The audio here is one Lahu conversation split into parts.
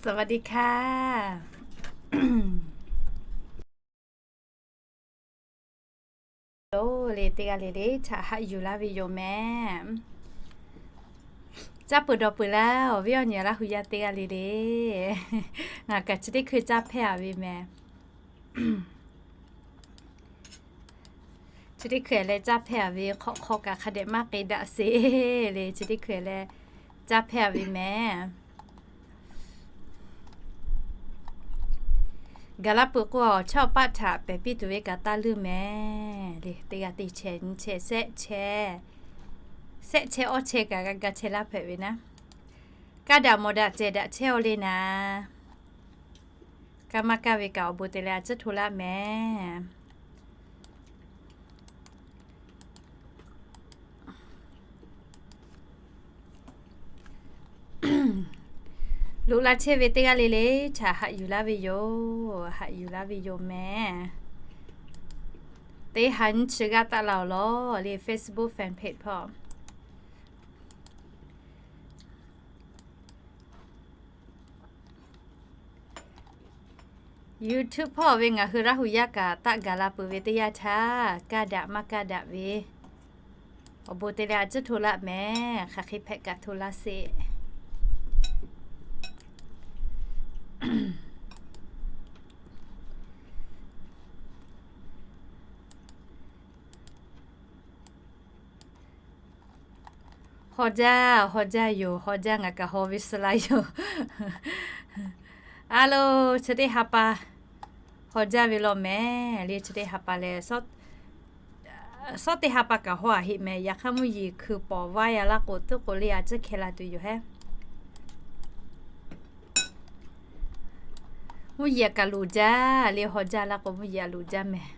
สวัสดีค่ะ Lo le teˇ g'aˇ le le htaꞈ haꞈ yuˬ laˇ ve yoˬ mehˍ. Caˇ peuˬ dawˬ peuˬ laˇ awˬ viˉ awˬ nyi Laˇ hu yaˇ teˇ g'aˇ le le, ngaˬ kaꞈ chi teˇ hkui caˇ hpehˇ a ve mehˍ. Chi teˇ hkui leh caˇ hpehˇ a ve hk'awꞈ hk'aw kaꞈ hk'a dehꞈ maˇ k'e daꞈ sheˍ le. Chi teˇ hkui leh caˇ hpehˇ a ve mehˍ. Gaˬ la peuˬ k'o, chaw paˆ htaꞈ pehˬ piˇ tuˬ ve kaꞈ taˇ leuˇ mehˍ le. Teˇ g'aˇ teˇ chehˇ nyi chehˇ shehˆ chehˇ, shehˆ chehˇ awˇ chehˇ kaꞈ g'a ga chehˇ laˇ hpehꞈ ve naˉ. Kaˇ daꞈ mawˬ daꞈ cehˬ daꞈ chehˇ aw le naˍ. Kaˇ maˇ kaˇ ve kaꞈ awˬ bon te leh a ciˉ hto laˇ mehˍ. Loꞈ la chehˇ ve teˇ g'aˇ le le htaꞈ haꞈ yuˬ laˇ ve yoˬ. Haꞈ yuˬ laˇ ve yoˬ mehˍ. Teˇ ha nyiˇ chi g'aˇ taˆ la awˬ lawn le Facebook fan page hpawˇ. YouTube hpawˇ ve ngaˬ hui Laˇ hu yaˇ kaꞈ taˆ gaˬ la peuˬ ve teˇ yanˇ htaˇ, kaˇ daꞈ maˇ kaˇ daꞈ ve awˬ bon te leh a ciˉ hto laˇ mehˍ. Hk'aˬ hk'e hpehꞈ kaꞈ hto laˇ sheˍ. Haw jaˇ, haw jaˇ yoˬ, haw jaˇ, ngaˬ kaꞈ haw ve suh la yoˬ. A lo, chi teˇ ha pa haw jaˇ ve law mehˍ le. Chi teˇ ha pa leh, suhˉ teˇ ha pa kaꞈ haw a heˆ mehˍ. Yaꞈ hk'aˇ mvuhˇ yeˬ hkui pawˍ vaˇ ya laˇ k'o, tuˉ k'o le a ciˉ hkeh la tuˬ yoˬ hehˉ. Mvuhˇ yeˬ kaꞈ loˍ jaˇ le, haw jaˇ laˇ k'o mvuhˇ yeˬ a loˍ jaˇ mehˍ.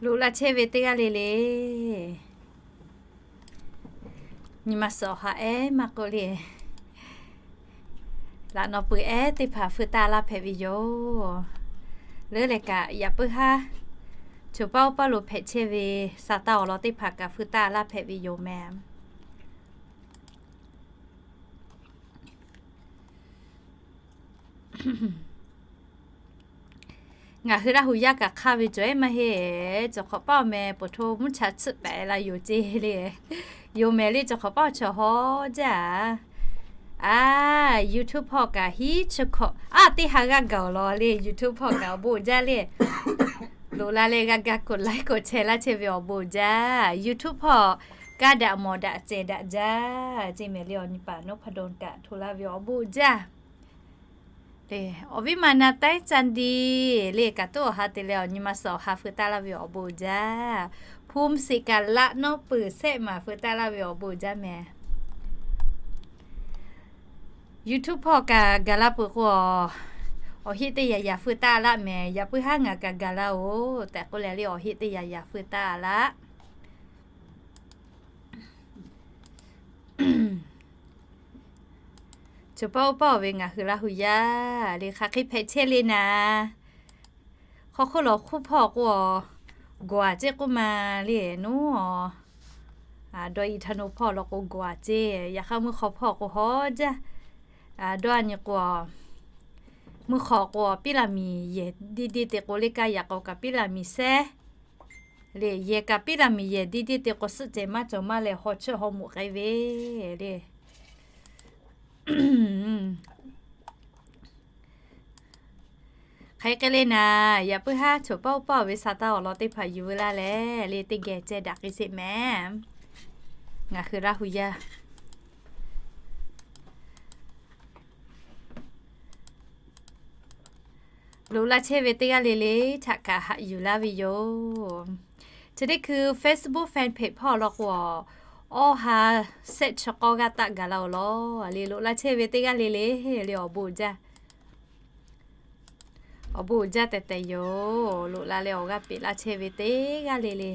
Loꞈ la chehˇ ve teˇ g'aˇ le le, nyi ma suhˍ awˬ ha ehˉ maˇ k'oˆ le, laꞈ naw peuˬ ehˉ teˇ hpaˍ feu taˆ laˇ hpehꞈ ve yoˬ. Leuˉ leh kaꞈ yaꞈ puiˉ haˉ choˬ paˇ oˇ paˇ lo hpehꞈ chehˇ ve sa taˇ awˬ lawn teˇ hpaˍ kaꞈ feu taˆ laˇ hpehꞈ ve yoˬ mehˍ. Ngaˬ hui Laˇ hu yaˇ kaꞈ hk'aˇ ve cawˬ ehˉ maˇ heˆ. Cawˬ hk'awꞈ paˇ awˬ meh peuˬ hto mvuhˇ cha tsuhˆ pehˍ la yoˬ ceˇ le. Yoˬ mehˍ le, cawˬ hk'awꞈ paˇ awˬ chaw haw jaˇ. A, YouTube hpawˇ kaꞈ hiˉ chi hkawꞈ a teˇ ha g'aˇ gaˬ awˬ lawn le. YouTube hpawˇ kaꞈ awˬ bon jaˇ le. Loꞈ la leh g'a ga กดไลค์ กดแชร์ laˇ chehˇ ve awˬ bon jaˇ. YouTube hpawˇ kaˇ daꞈ mawˬ daꞈ cehˬ daꞈ jaˇ ceˇ mehˍ le. Awˬ nyi paˍ นพดล kaꞈ hto laˇ ve awˬ bon jaˇ. Awˬ viˉ ma na taiˉ ca di le kaꞈ tuˉ awˬ ha te leh awˬ nyi ma suhˍ awˬ ha feu taˆ laˇ ve awˬ bon jaˇ. Hpu mvuhˇ shiˍ kaꞈ laꞈ nawˉ peuˬ shehˆ maˬ feu taˆ laˇ ve awˬ bon jaˇ mehˍ. YouTube hpawˇ kaꞈ gaˬ la peuˬ k'o, awˬ heˆ teˇ yaꞈ yaꞈ feu taˆ laˇ mehˍ. Yaꞈ puiˉ haˉ ngaˬ kaꞈ gaˬ la-oˬ tehꞈ k'oˆ leh le awˬ heˆ teˇ yaꞈ yaꞈ feu taˆ laˇ. Choˬ paˇ oˇ paˇ awˬ ve ngaˬ hui Laˇ hu yaˇ le hk'aˬ hk'e hpehꞈ chehˇ le naˍ. Hk'aw hk'oˆ lawˬ hk'oˆ hpawˇ k'o, gawˬ aˍ ceˇ k'oˆ ma le nuˉ a. Dawˇ i htaˇ nu hpawˇ lawˬ k'o gawˬ aˍ ceˇ. Yaꞈ hk'aˇ mvuhˇ hk'aw hpawˇ k'o haw jaˇ. Dawˇ a nyi k'o, mvuhˇ hk'aw k'o piˉ laˬ miˬ yehˬ diˇ diˇ te k'o le kaˇ yaꞈ k'aw kaꞈ piˉ laˬ miˬ sehˉ le. Yehˬ kaꞈ piˉ laˬ miˬ yehˬ diˇ diˇ te k'o suhˆ cehˬ maˇ cawˬ maˇ leh haw chiˇ haw muꞈ k'ai ve le. Hk'aˬ hk'e le naˍ, yaꞈ puiˉ haˉ choˬ paˇ oˇ paˇ awˬ ve sa taˇ awˬ lawn teˇ hpaˍ yuˬ veu laˇ leh le teˇ geh ceh daꞈ k'ai sheˍ mehˍ. Ngaˬ hui Laˇ hu yaˇ loꞈ la chehˇ ve teˇ g'aˇ le le htaꞈ kaꞈ haꞈ yuˬ laˇ ve yoˬ. Chi teˇ hkui Facebook fan page hpawˇ lawˬ k'o, awˇ ha shehˆ chi k'awˇ g'aˇ taˆ gaˬ la awˬ lawn le loꞈ la chehˇ ve teˇ g'aˇ le le, le awˬ bon jaˇ. Awˬ bon jaˇ tehꞈ tehꞈ yoˬ. Loꞈ la leh awˬ g'aˇ peꞈ laˇ chehˇ ve teˇ g'aˇ le le.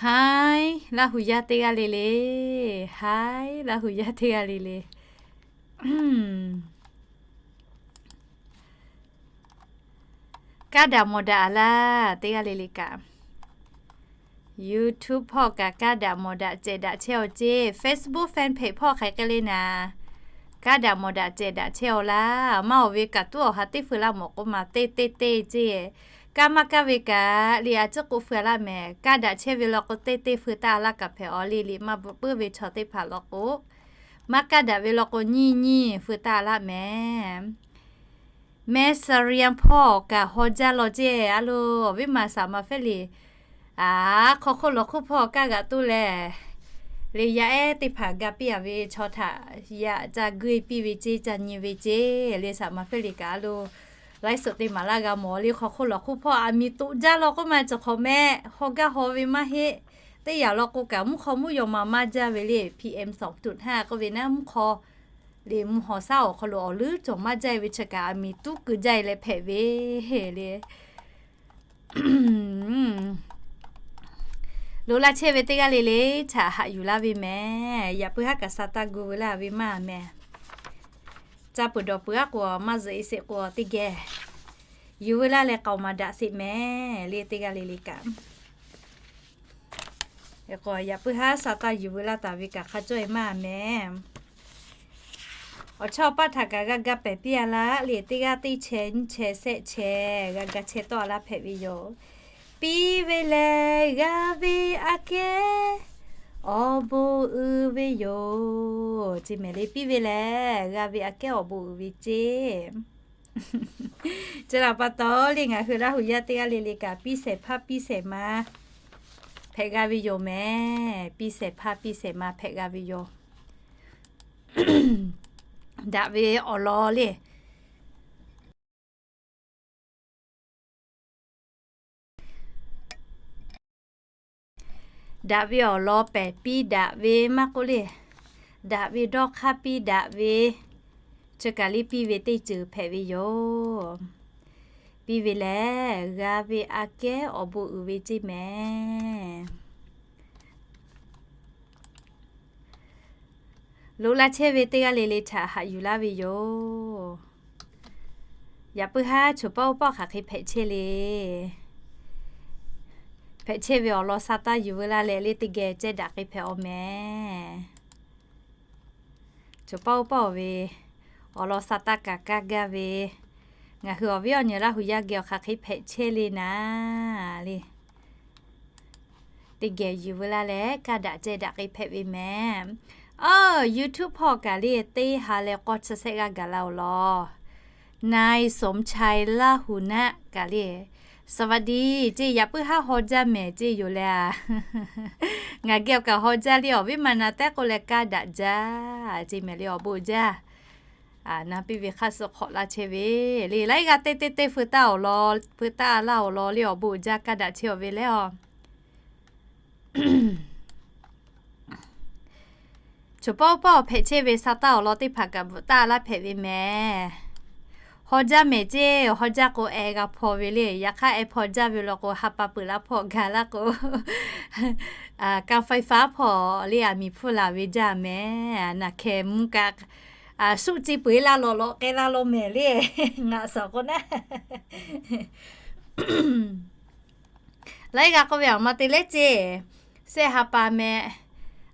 Haiˉ, Laˇ hu yaˇ teˇ g'aˇ le le. Haiˉ, Laˇ hu yaˇ teˇ g'aˇ le le. Kaˇ daꞈ mawˬ daꞈ a laˇ teˇ g'aˇ le le kaꞈ, YouTube hpawˇ kaꞈ kaˇ daꞈ mawˬ daꞈ cehˬ daꞈ chehˇ aw ceˇ. Facebook fan page hpawˇ hk'aˬ hk'e le naˍ, kaˇ daꞈ mawˬ daꞈ cehˬ daꞈ chehˇ aw laˇ. Maˇ awˬ ve kaꞈ tuˉ awˬ ha teˇ feu laˇ mawˬ k'oˆ ma teˇ teˇ teˇ ceˇ. Kaˇ maˇ kaˇ ve kaꞈ le a ciˉ k'oˆ feu a laˇ mehˍ. Kaˇ daꞈ chehˇ ve law k'o teˇ teˇ feu taˇ a laˇ kaꞈ hpehꞈ aw le le maˇ bvuhꞈ puiˉ ve chaw teˇ hpaˍ law k'o, maˇ kaˇ daꞈ ve law k'o nyiˇ nyiˇ feu taˇ a laˇ mehˍ. Mehˇ Sarian hpawˇ kaꞈ haw jaˇ law ceˇ. A lo, awˬ viˉ ma saˍ ma fehˉ le, a, hk'aw hk'oˆ lawˬ hk'oˆ hpawˇ kaˇ g'aꞈ toˇ leh, le yaˇ ehˉ teˇ hpaˍ ga piˇ a ve chaw htaꞈ yaꞈ ca guˇ piˇ ve ceˇ, ca nyi ve ceˇ. Le saˍ ma fehˉ le kaꞈ a lo, laiˉ suhˍ teˇ maˍ laˇ g'a mawˬ le hk'aw hk'oˆ lawˬ hk'oˆ hpawˇ a miˍ toꞈ jaˇ law k'oˆ ma cawˬ hk'awꞈ mehˆ. Haw gaˇ haw ve maˇ heˆ. Teˇ yanˇ law k'o kaꞈ mvuhˇ hk'aw mvuhˇ yaw ma maˇ jaˇ ve le, P M sawˍ tuꞈ htaˇ k'oˆ ve naˉ mvuhˇ hk'aw le mvuhˇ hawˬ saˉ awˬ hk'aw lo awˬ leuˉ cawˬ maˇ jaˇ ve chi kaꞈ a miˍ tuˉ keu jaˇ leh hpehꞈ ve le. Lo laˇ chehˇ ve teˇ g'aˇ le le htaꞈ haꞈ yuˬ laˇ ve mehˍ. Yaꞈ puiˉ haˉ kaꞈ sa taˇ gu veu laˇ ve maˇ mehˍ. Ca peuˬ dawˬ peuˬ aˉ k'o maˇ zuhꞈ e sheˍ k'o teˇ geh yuˬ veu laˇ leh k'aoˍ maˍ daꞈ sheˍ mehˍ le teˇ g'aˇ le le kaꞈ. Yaꞈ puiˉ haˉ sa taˇ yuˬ veu laˇ taˍ ve kaꞈ hk'a cawˇ e maˇ mehˍ. Awˬ chawˇ paˆ htaꞈ kaꞈ g'a ga pehˬ piˇ a laˇ le teˇ g'aˇ teˇ chehˇ nyiˇ chehˇ shehˆ chehˇ g'a ga chehˇ tawˆ a laˇ hpehꞈ ve yoˬ. Piˇ ve lehˬ g'a ve aꞈ kehˉ awˬ bon uiˍ ve yoˬ. Chi mehˍ le piˇ ve lehˬ g'a ve aꞈ kehˉ awˬ bon uiˍ ve ceˇ. Chi laꞈ pa taw le ngaˬ hui Laˇ hu yaˇ teˇ g'aˇ le le kaꞈ piˇ shehˍ hpaˇ piˇ shehˍ ma hpehꞈ g'a ve yoˬ mehˍ. Piˇ shehˍ hpaˇ piˇ shehˍ ma hpehꞈ g'a ve yoˬ. Daꞈ ve awˬ lawn le. Daꞈ ve awˬ lawn pehˬ piˇ daꞈ ve maˇ k'oˆ le, daꞈ ve dawˇ hk'aˇ piˇ daꞈ ve, chi kaꞈ liˇ piˇ ve teˇ ceuˬ hpehꞈ ve yoˬ. Piˇ ve lehˬ g'a ve aꞈ kehˉ awˬ bon uiˍ ve ceˇ mehˍ. Lo laˇ chehˇ ve teˇ g'aˇ le le htaꞈ haꞈ yuˬ laˇ ve yoˬ. Yaꞈ puiˉ haˉ choˬ paˆ oˇ paˆ hk'aˬ hk'e hpehꞈ chehˇ le. Hpehꞈ chehˇ ve awˬ lawn sa taˇ yuˬ veu laˇ leh le teˇ geh cehˇ daꞈ k'e hpehꞈ aw mehˍ. Choˬ paˆ oˇ paˆ ve awˬ lawn sa taˇ kaꞈ kaˇ gaˇ ve, ngaˬ hui awˬ viˉ awˬ nyi Laˇ hu yaˇ geh awˬ hk'aˬ hk'e hpehꞈ chehˇ le naˍ le. Teˇ geh yuˬ veu laˇ leh kaˇ daꞈ cehˇ daꞈ k'e hpehꞈ ve mehˍ. Aˬ, YouTube hpawˇ kaꞈ le teˇ ha leh k'awˇ chi shehˆ g'aˇ gaˬ la awˬ lawn. นายสมชาย Laˇ hu naˆ kaꞈ le, สวัสดี ceˇ. Yaꞈ puiˉ haˉ haw jaˇ mehˍ ceˇ yoˬ leh a. Ngaˬ geh awˬ kaꞈ haw jaˇ le awˬ viˉ ma na tehˉ k'oˆ leh kaˇ daꞈ jaˇ ceˇ mehˍ le awˬ bon jaˇ. Na piˇ ve hk'aˇ suh hk'awꞈ laˇ chehˇ ve le laiˉ g'aˇ teˇ teˇ teˇ feu taˇ awˬ lawn, feu taˇ laˇ awˬ lawn le awˬ bon jaˇ kaˇ daꞈ chehˇ aw ve leh a. Choˬ paˆ oˇ paˆ awˬ hpehꞈ chehˇ ve sa taˇ awˬ lawn teˇ hpaˍ kaꞈ bvuhꞈ taˇ laˇ hpehꞈ ve mehˍ. Haw jaˇ mehˍ ceˇ, haw jaˇ k'o eh g'a hpaw ve le. Yaꞈ hk'aˇ eh hpaw jaˇ ve law k'o ha pa peuˬ laˇ hpawˇ gaˬ laˇ k'o, การไฟฟ้า hpawˇ le aˬ miˍ hpfuhˇ laˬ ve jaˇ mehˍ. Naˬ hkeh mvuhˇ kaꞈ suˆ ce peuˬ e laˇ lawˬ lawꞈ k'ai laˇ law mehˍ le. Ngaˬ suhˍ k'o naˉ Laiˉ g'aˇ k'oˆ ve aˬ ma te lehˉ ceˇ, shehˆ ha pa meh,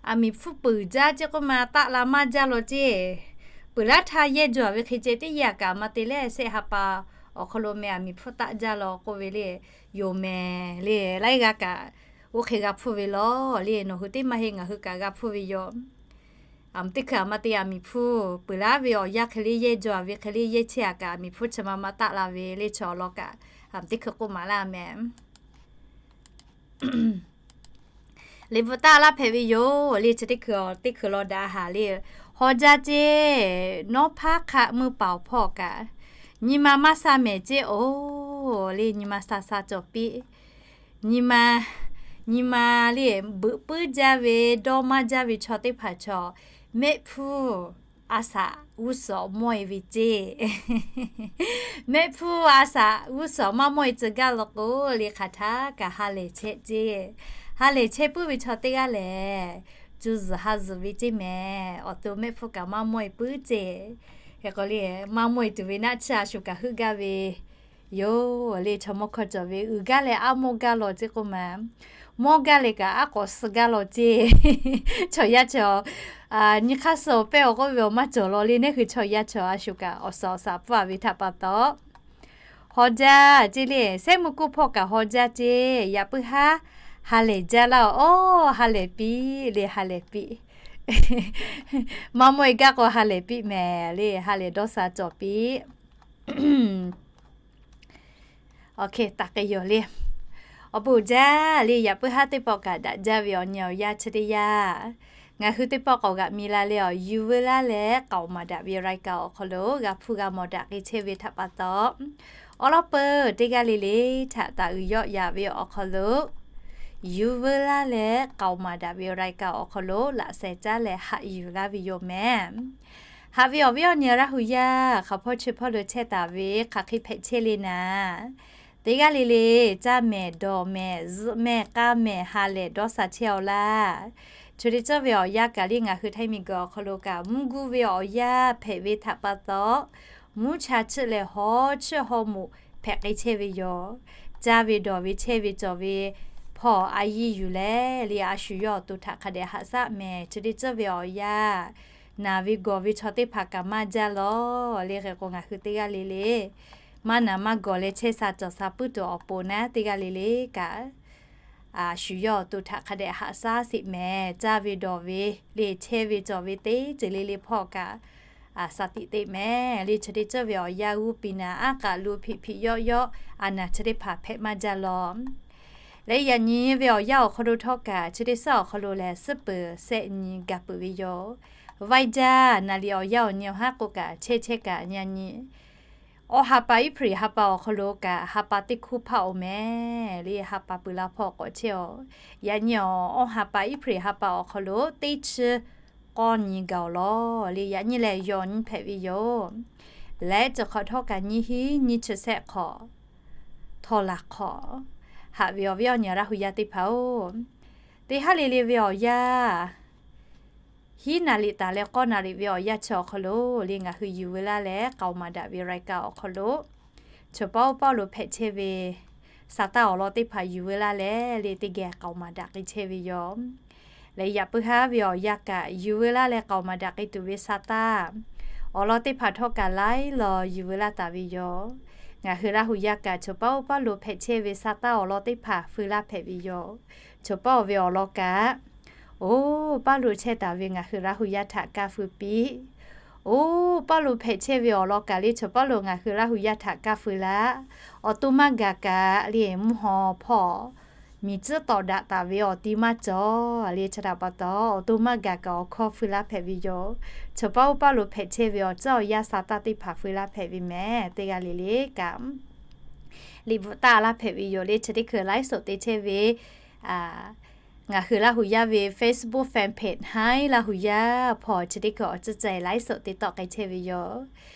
aˬ miˍ hpfuhˇ peuˬ jaˇ ceˇ k'oˆ ma taˆ la maˇ jaˇ law ceˇ. Peuˬ laˇ htaˇ yehˇ jaw ve hk'e ceh teˇ yanˇ kaꞈ aˬ ma te lehˉ shehˆ ha pa awˬ hk'aw lo meh aˬ miˍ hpfuhˇ taˆ jaˇ law k'oˆ ve le, yoˬ mehˍ le. Laiˉ g'aˇ kaꞈ oˇ hk'e g'a hpfuhˇ ve law le, nawˬ hui teˇ maˇ heˆ ngaˬ hui kaꞈ g'a hpfuhˇ ve yoˬ. Aˬ, teˇ hkui aˬ ma te aˬ miˍ hpfuhˇ peuˬ laˇ ve awˬ yanˇ hk'e le yehˇ jaw ve hk'e le yehˇ chehˇ a kaꞈ aˬ miˍ hpfuhˇ chi ma ma taˆ la ve le chaw awˬ lawn kaꞈ aˬ, teˇ hkui k'oˆ maˍ laˇ mehˍ. Liꞈ bvuhꞈ taˆ laˇ hpehꞈ ve yoˬ le. Chi teˇ hkui, teˇ hkui law daꞈ haˍ le. Haw jaˇ ceˇ, nawˉ hpaˇ hk'aˆ meuˇ paˍ awˬ hpawˇ kaꞈ nyi ma maˇ sha mehˍ ceˇ oˬ le. Nyi ma sha sha cawˬ piˇ. Nyi ma, nyi ma le, beuꞈ puiˉ jaˇ ve, dawˇ maˇ jaˇ ve chaw teˇ hpaˍ chaw, mehˆ hpfuhˇ a shaꞈ g'uˇ suhˍ mawˇ e ve ceˇ. Mehˆ hpfuhˇ a shaꞈ g'uˇ suhˍ maˇ mawˇ e tcuh gaˇ law k'o le hk'aˬ htaˇ kaꞈ ha lehˬ chehˇ ceˇ. Ha lehˬ chehˇ puiˉ ve chaw teˇ g'aˇ lehˬ, cuˇ zuhˬ ha zuhˬ ve ceˇ mehˍ. Awˬ to mehˆ hpfuhˇ kaꞈ maˇ mawˇ e puiˉ ceˇ. Hk'e k'o le, maˇ mawˇ e tuˬ ve naˆ tsuhˇ a shu kaꞈ heuˆ gaˇ ve yoˬ le. Chaw mawˇ hkawˇ cawˬ ve, uiˍ gaˇ leh aˉ mawˇ gaˇ law ceˇ k'oˆ ma. Mawˇ gaˇ leh kaꞈ aˉ k'awꞈ suh gaˇ law ceˇ. Chaw yaˇ chaw nyi hk'aˇ suh awˬ pehˇ awˬ k'oˆ ve awˬ maˇ cawˬ law le. Neˇ hui chaw yaˇ chaw a shu kaꞈ awˬ suhˍ awˬ shaˍ pfuhˇ a ve htaꞈ pa taw, haw jaˇ ceˇ le. Sehˉ mvuh kuˇ hpawˇ kaꞈ haw jaˇ ceˇ. Yaꞈ puiˉ haˉ ha lehˬ jaˇ laˇ-oˬ. Awˬ, ha lehˬ piˇ le, ha lehˬ piˇ. Maˇ mawˇ e gaˇ k'o ha lehˬ piˇ mehˍ le. Ha lehˬ dawˇ sha cawˬ piˇ. Awˬ hk'e taˍ k'ai yoˬ le. Awˬ bon jaˇ le. Yaꞈ puiˉ haˉ teˇ pawˆ kaꞈ daꞈ jaˇ ve awˬ nyi awˬ yanˇ chi teˇ yanˇ, ngaˬ hui teˇ pawˆ k'awꞈ g'aꞈ mi la leh awˬ yuˬ veu laˇ leh k'aoˍ maˍ daꞈ ve รายการ awˬ hk'aw lo g'a hpuˇ g'a mawˬ daꞈ k'ai chehˇ ve htaꞈ pa taw, awˬ lawn peuˬ teˇ g'aˇ le le htaꞈ taˍ uiˍ yawˆ yaꞈ ve awˬ hk'aw lo yuˬ veu laˇ leh k'aoˍ maˍ daꞈ ve รายการ awˬ hk'aw lo laꞈ sheh caˉ leh haꞈ yuˬ laˇ ve yoˬ mehˍ. Haꞈ ve awˬ viˉ awˬ nyi Laˇ hu yaˇ hk'aˬ hpawˇ chi hpawˇ lo chehˇ taˍ ve hk'aˬ hk'e hpehꞈ chehˇ le naˍ, teˇ g'aˇ le le caˇ mehˍ, dawˬ mehˍ, zuhꞈ mehˍ, k'aˇ mehˍ, ha lehˬ dawˇ sha chehˇ-aw laˇ. Chi teˇ ceuˬ ve awˬ yanˇ kaꞈ le ngaˬ hui Htaiˇ miˬguiˬ awˬ hk'aw lo kaꞈ mvuhˇ guˇ ve awˬ yanˇ hpehꞈ ve htaꞈ pa taw, mvuhˇ cha chiˆ leh haw chiˆ haw moˍ hpehꞈ k'ai chehˇ ve yoˬ. Caˇ ve dawˬ ve chehˇ ve cawˬ ve hpawˇ a yiˇ yuˬ leh le a shu yawˇ awˬ to htaꞈ hk'a dehꞈ haꞈ shaˆ mehˍ. Chi teˇ ceuˬ ve awˬ yanˇ naˍ ve gawˬ ve chaw teˇ hpaˍ kaꞈ maˇ jaˇ law le. Hk'e k'o ngaˬ hui teˇ g'aˇ le le maˇ naˍ maˇ gawˬ leh chehˇ sha cawˬ sha puiˉ tuˬ awˬ pon naˉ, teˇ g'aˇ le le kaꞈ a shu yawˇ awˬ to htaꞈ hk'a dehꞈ haꞈ shaˆ sheˍ mehˍ. Caˇ ve dawˬ ve le chehˇ ve cawˬ ve teˇ ceuˬ le le hpawˇ kaꞈ sha tiꞈ teˇ mehˍ le. Chi teˇ ceuˬ ve awˬ yanˇ g'uˇ piˍ naˍ aˉ k'aꞈ lu hpiꞈ hpiꞈ yawˆ yawˆ a naˍ chi teˇ hpaˍ hpehꞈ maˇ jaˇ law. Leh yaꞈ nyi ve awˬ yanˇ awˬ hk'aw lo htawˇ kaꞈ chi teˇ suhˉ awˬ hk'aw lo lehˬ suhˉ peuˬ shehˆ nyi gaˬ peuˬ ve yoˬ. Vaiˇ jaˇ naˍ liꞈ awˬ yanˇ awˬ nyi awˬ haˉ k'o kaꞈ chehˇ chehˇ kaꞈ nyi nyi awˬ ha pa Eˇhpriˍ ha pa awˬ hk'aw lo kaꞈ ha pa teˇ hkuˇ hpaˆ-oˬ mehˍ le. Ha pa peuˬ la hpawˇ k'awꞈ chehˇ-aw. Yaꞈ nyi awˬ, awˬ ha pa Eˇhpriˍ ha pa awˬ hk'aw lo teˇ chi k'awˇ nyi gaˬ-oˬ law le. Yaꞈ nyi lehˬ yawˬ nyi hpehꞈ ve yoˬ. Leh chi hk'awꞈ htawˇ kaꞈ nyiˇ hinˉ nyiˇ chi shehˆ hk'awꞈ htawˇ laˬ hk'awꞈ. Haꞈ ve awˬ viˉ awˬ nyi Laˇ hu yaˇ teˇ hpaˍ-oˬ, teˇ haˉ le le ve awˬ yanˇ hiˉ naˍ riˍ taˍ leh k'awˇ naˍ riˍ ve awˬ yanˇ chi awˬ hk'aw lo le ngaˬ hui yuˬ veu laˇ leh k'aoˍ maˍ daꞈ ve รายการ awˬ hk'aw lo chaw paˉ oˇ paˉ lo hpehꞈ chehˇ ve sa taˇ awˬ lawn teˇ hpaˍ yuˬ veu laˇ leh le teˇ geh k'aoˍ maˍ daꞈ k'ai chehˇ ve yoˬ. Leh yaꞈ puiˉ haˉ ve awˬ yanˇ kaꞈ yuˬ veu laˇ leh k'aoˍ maˍ daꞈ k'ai tuˬ ve sa taˇ awˬ lawn teˇ hpaˍ htawˇ kaꞈ laiˉ law yuˬ veu laˇ taˍ ve yoˬ. Ngaˬ hui Laˇ hu yaˇ kaꞈ chaw paˉ oˇ paˉ lo hpehꞈ chehˇ ve sa taˇ awˬ lawn teˇ hpaˍ feu laˇ hpehꞈ ve yoˬ. Chaw paˉ oˇ ve awˬ lawn kaꞈ oˇ paˇ lo chehˇ taˍ ve ngaˬ hui Laˇ hu yaˇ htaꞈ kaˇ feu piˇ. Oˇ paˇ lo hpehꞈ chehˇ ve awˬ lawn kaꞈ le chaw paˉ lo ngaˬ hui Laˇ hu yaˇ htaꞈ kaˇ feu laˇ. Awˬ to maˇ gaˬ kaꞈ le mvuhˇ haw hpawˇ miˬ tcuhˉ tawˍ daꞈ taˍ ve awˬ ti maˇ cawˬ le. Chi htaꞈ pa taw awˬ to maˇ gaˬ kaꞈ awˬ hkawˇ feu laˇ hpehꞈ ve yoˬ. Chaw paˉ oˇ paˇ lo hpehꞈ chehˇ ve awˬ tcuhˉ awˬ yanˇ sa taˇ teˇ hpaˍ feu laˇ hpehꞈ ve mehˍ. Teˇ g'aˇ le le kaꞈ liꞈ bvuhꞈ taˇ laˇ hpehꞈ ve yoˬ le. Chi teˇ hkui laiˉ soꞈ te chehˇ ve ngaˬ hui Laˇ hu yaˇ ve Facebook fan page Htaiˇ Laˇ hu yaˇ hpawˇ chi teˇ hkui awˬ tcuhˉ ceh laiˉ soꞈ te tawˆ k'ai chehˇ ve yoˬ.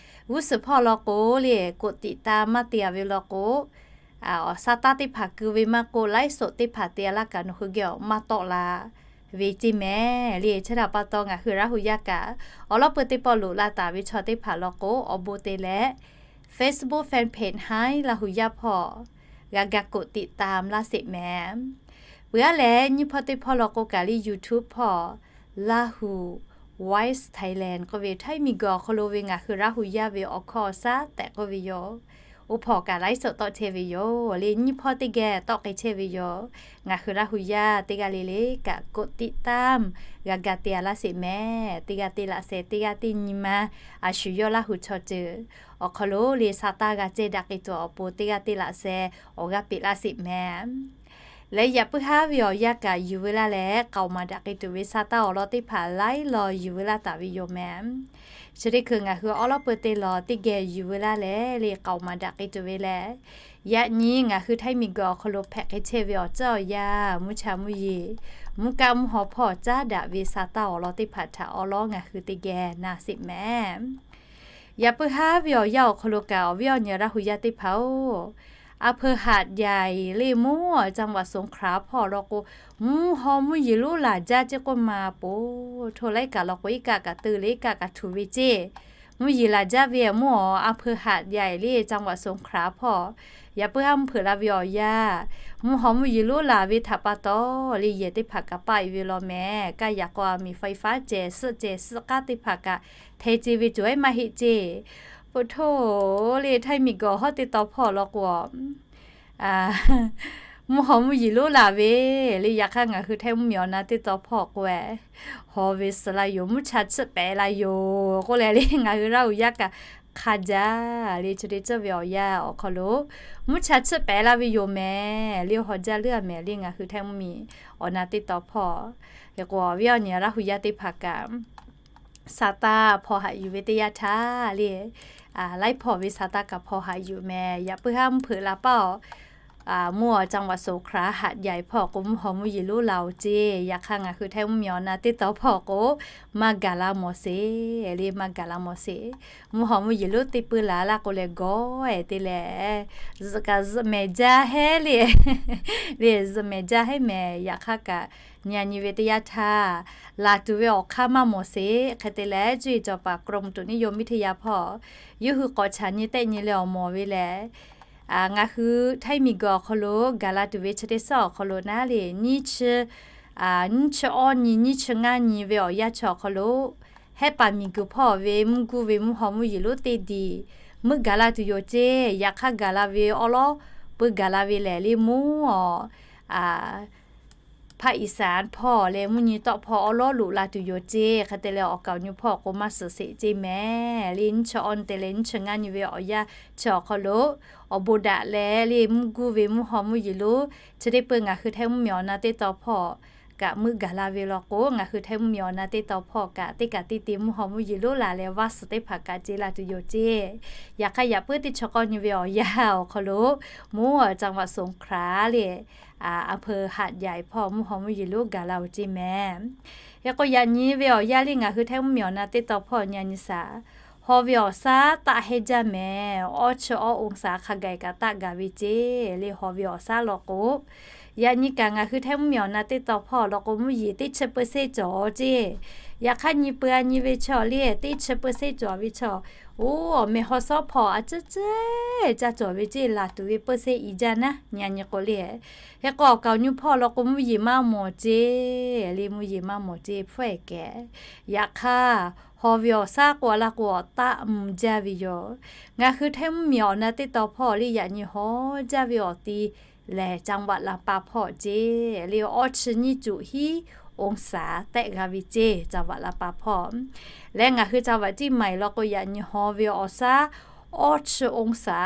G'uˇ suhˍ hpawˇ law k'o le กดติดตาม maˇ te a ve law k'o, awˬ sa taˇ teˇ hpaˍ keu ve maˇ k'oˆ laiˉ soꞈ teˇ hpaˍ te a laˇ kaꞈ nawˬ hui geh awˬ maˇ tawˆ la ve ceˇ mehˍ le. Chi htaꞈ pa taw ngaˬ hui Laˇ hu yaˇ kaꞈ awˬ lawn peuˬ teˇ pawˆ loꞈ la taˍ ve chaw teˇ hpaˍ law k'o awˬ bon te leh Facebook fan page Htaiˇ Laˇ hu yaˇ hpawˇ g'a ga กดติดตาม laˇ sheˍ mehˍ. Peuˬ aˉ leh nyiˇ hpawˇ teˇ hpawˇ law k'o kaꞈ le YouTube hpawˇ Lahu Voice Thailand k'oˆ ve Htaiˇ miˬguiˬ awˬ hk'aw lo ve ngaˬ hui Laˇ hu yaˇ ve awˬ hkawˇ awˬ shaˉ tehꞈ k'oˆ ve yoˬ. Oˇ hpawˇ kaꞈ laiˉ soꞈ tawˆ chehˇ ve yoˬ le. Nyiˇ hpawˇ teˇ geh tawˆ k'ai chehˇ ve yoˬ. Ngaˬ hui Laˇ hu yaˇ teˇ g'aˇ le le kaꞈ กดติดตาม g'a ga te a laˇ sheˍ mehˍ. Teˇ g'aˇ te laꞈ sheh, teˇ g'aˇ teˇ nyi ma a shu yawˇ Laˇ hu chaw ceuˬ awˬ hk'aw lo le sa taˇ g'a cehˇ daꞈ k'ai tuˬ awˬ pon teˇ g'aˇ te laꞈ sheh awˬ g'aˇ peꞈ laˇ sheˍ mehˍ. Leh yaꞈ puiˉ haˉ ve awˬ yanˇ kaꞈ yuˬ veu laˇ leh k'aoˍ maˍ daꞈ k'ai tuˬ ve sa taˇ awˬ lawn teˇ hpaˍ laiˉ law yuˬ veu laˇ taˍ ve yoˬ mehˍ. Chi teˇ hkui ngaˬ hui awˬ lawn peuˬ te law teˇ geh yuˬ veu laˇ leh le k'aoˍ maˍ daꞈ k'ai tuˬ ve lehˬ, yaꞈ nyi ngaˬ hui Htaiˇ miˬguiˬ awˬ hk'aw lo hpehꞈ k'ai chehˇ ve awˬ tcuhˉ awˬ yanˇ mvuhˇ cha mvuhˇ yeˬ, mvuhˇ kaˆ mvuhˇ haw hpawˇ caˉ daꞈ ve sa taˇ awˬ lawn teˇ hpaˍ htaꞈ awˬ lawn ngaˬ hui teˇ geh na sheˍ mehˍ. Yaꞈ puiˉ haˉ ve awˬ yanˇ awˬ hk'aw lo kaꞈ awˬ viˉ awˬ nyi Laˇ hu yaˇ teˇ hpaˍ-oˬ, อำเภอหาดใหญ่ le mvuhˇ จังหวัดสงขลา hpawˇ law k'o, mvuhˇ haw mvuhˇ yeˬ lonˉ laˬ jaˇ ceˇ k'oˆ ma poˬ htoˇ laiˉ kaꞈ law k'o, iˉ kaˆ kaꞈ teu leh iˉ kaˆ kaꞈ htuˬ ve ceˇ. Mvuhˇ yeˬ laˬ jaˇ ve mvuhˇ awˬ อำเภอหาดใหญ่ le จังหวัดสงขลา hpawˇ, yaꞈ puiˉ haˉ mvuhˇ hpeuꞈ la ve awˬ yanˇ, mvuhˇ haw mvuhˇ yeˬ lonˉ laˬ ve htaꞈ pa taw, le yehˬ teˇ hpaˍ kaꞈ paˆ e ve law mehˍ. Kaˇ yaꞈ k'aw a miˬ ไฟฟ้า cehˬ suhˆ cehˬ suhˆ k'aˉ teˇ hpaˍ kaꞈ hteh ce ve cawˬ ehˉ maˇ heˆ ceˇ. Poˬ htoˇ le htaiˇ miˬguiˬ awˬ hawˉ teˇ taw hpawˇ law k'o, mvuhˇ haw mvuhˇ yeˬ lonˉ laˬ ve, le yaꞈ hk'aˇ ngaˬ hui htaiˇ mvuhˇmiˬ awˬ na teˇ taw hpawˇ k'o, haw ve suhˍ la yoˬ, mvuhˇ cha chiˆ pehˍ la yoˬ k'oˆ leh le ngaˬ hui Laˇ huˍ yaˇ kaꞈ hk'a jaˇ le chi te tcuhˇ ve awˬ yanˇ awˬ hk'aw lo, mvuhˇ cha chiˆ pehˍ la ve yoˬ mehˍ. Le haw jaˇ leuˉ a mehˍ le ngaˬ hui htaiˇ mvuhˇmiˬ awˬ na teˇ taw hpawˇ, hk'e k'o awˬ viˉ awˬ nyi Laˇ huˍ yaˇ teˇ hpaˍ kaꞈ sa taˇ hpaw haꞈ yuˬ ve teˇ yanˇ htaˇ le, laiˉ hpawˇ ve sa taˇ kaꞈ hpaw haꞈ yuˬ mehˍ. Yaꞈ puiˉ haˉ mvuhˇ hpeuꞈ la paˆ awˬ, mvuhˇ awˬ จังหวัดสงขลา หาดใหญ่ hpawˇ k'o, mvuhˇ haw mvuhˇ yeˬ lonˉ laˬ oˬ ceˇ. Yaꞈ hk'aˇ ngaˬ hui htaiˇ mvuhˇmiˬ awˬ na teˇ taw hpawˇ k'o, maˇ gaˬ la mawˬ sheˍ le, maˇ gaˬ la mawˬ sheˍ. Mvuhˇ haw mvuhˇ yeˬ lonˉ teˇ peu laˬ laˇ k'o leh gawˇ e te leh, zuhꞈ kaꞈ zuhꞈ mehˍ jaˇ heˉ le, le zuhꞈ mehˍ jaˇ heˉ mehˍ. Yaꞈ hk'aˇ kaꞈ nyi a nyi ve teˇ yanˇ htaˇ, laˬ tuˬ ve awˬ hk'aˇ maˇ mawˬ sheˍ. Hk'e te leh cuˇ yiˍ cawˬ paˍ กรมอุตุนิยมวิทยา hpawˇ, yawˇ hui k'awꞈ chaꞈ nyi tehˆ nyi leh awˬ mawˬ ve lehˬ, ngaˬ hui htaiˇ miˬguiˬ awˬ hk'aw lo gaˬ la tuˬ ve chi teˇ suhˉ awˬ hk'aw lo naˉ le, nyiˇ chi, nyiˇ chi awˇ nyi nyiˇ chi ngaˇ nyi ve awˬ yanˇ chi awˬ hk'aw lo, hehˉ paˍ miˬguiˬ hpawˇ ve mvuhˇ guˇ ve mvuhˇ haw mvuhˇ yeˬ lonˉ teˇ diˬ meuˆ gaˬ la tuˬ yoˬ ceˇ. Yaꞈ hk'aˇ gaˬ la ve awˉ lawˉ peu gaˬ la ve lehˬ le mvuhˇ awˬ ภาคอีสาน hpawˇ leh mvuhˇ nyi tawˆ hpawˇ awˉ lawˉ loꞈ la tuˬ yoˬ ceˇ. Hk'e te leh awˬ kaˍ awˬ nyu hpawˇ k'o maˇ suhˍ sheˍ ceˇ mehˍ. Le nyiˇ chi awˇ nyi te leh nyiˇ chi ngaˇ nyi ve awˬ yanˇ chi awˬ hk'aw lo, awˬ bon daꞈ leh le mvuhˇ guˇ ve mvuhˇ haw mvuhˇ yeˬ lonˉ chi teˇ peu ngaˬ hui htaiˇ mvuhˇmiˬ awˬ na teˇ taw hpawˇ kaꞈ meuˆ gaˬ la ve law k'o, ngaˬ hui htaiˇ mvuhˇmiˬ awˬ na teˇ taw hpawˇ kaꞈ teˇ kaꞈ teˇ te mvuhˇ haw mvuhˇ yeˬ lonˉ laˬ leh vaˇ suhˍ teˇ hpaˍ kaꞈ ce la tuˬ yoˬ ceˇ. Yaꞈ hk'aˇ yaꞈ puiˉ teˇ chi k'awˇ nyi ve awˬ yanˇ awˬ hk'aw lo, mvuhˇ awˬ จังหวัดสงขลา le, อำเภอหาดใหญ่ hpawˇ mvuhˇ haw mvuhˇ yeˬ lonˉ gaˬ la oˬ ceˇ mehˍ. Hk'e k'o yaꞈ nyi ve awˬ yanˇ le ngaˬ hui htaiˇ mvuhˇmiˬ awˬ na teˇ taw hpawˇ nyi a nyi shaˍ, haw ve awˬ shaˉ taˆ hehnˇ jaˇ mehˍ. Awˇ chi awˇ องศา hk'a gaˬ kaꞈ taˆ gaˬ ve ceˇ. Le haw ve awˬ shaˉ law k'o, yaꞈ nyi kaꞈ ngaˬ hui htaiˇ mvuhˇmiˬ awˬ na teˇ taw hpawˇ law k'o mvuhˇ yeˬ teˇ chi เปอร์เซ็นต์ cawˬ ceˇ. Yaꞈ hk'aˇ nyi peu a nyi ve chi awˬ le teˇ chi เปอร์เซ็นต์ cawˬ ve chi awˬ, oˇ awˬ meh haw shawˉ hpawˇ a ciˉ ciˉ ca cawˬ ve ceˇ. Laˬ tuˬ ve เปอร์เซ็นต์ i jaˇ naˉ nyi a nyi k'o le. Hk'e k'o awˬ kaˍ awˬ nyu hpawˇ law k'o mvuhˇ yeˬ maˇ mawˬ ceˇ. Le mvuhˇ yeˬ maˇ mawˬ ceˇ hpfuhˇ e kehˬ. Yaꞈ hk'aˇ, haw ve awˬ shaˉ k'o a laˇ k'o awˬ taˆ mvuh jaˇ ve yoˬ. Ngaˬ hui htaiˇ mvuhˇmiˬ awˬ na teˇ taw hpawˇ le yaꞈ nyi haw jaˇ ve awˬ ti lehˬ จังหวัดลำปาง hpawˇ ceˇ. Le awˇ chi nyiˇ cuꞈ hiˉ องศา tehˆ g'a ve ceˇ จังหวัดลำปาง hpawˇ. Leh ngaˬ hui จังหวัดเชียงใหม่ law k'o yaꞈ nyi haw ve awˬ shaˉ awˇ chi องศา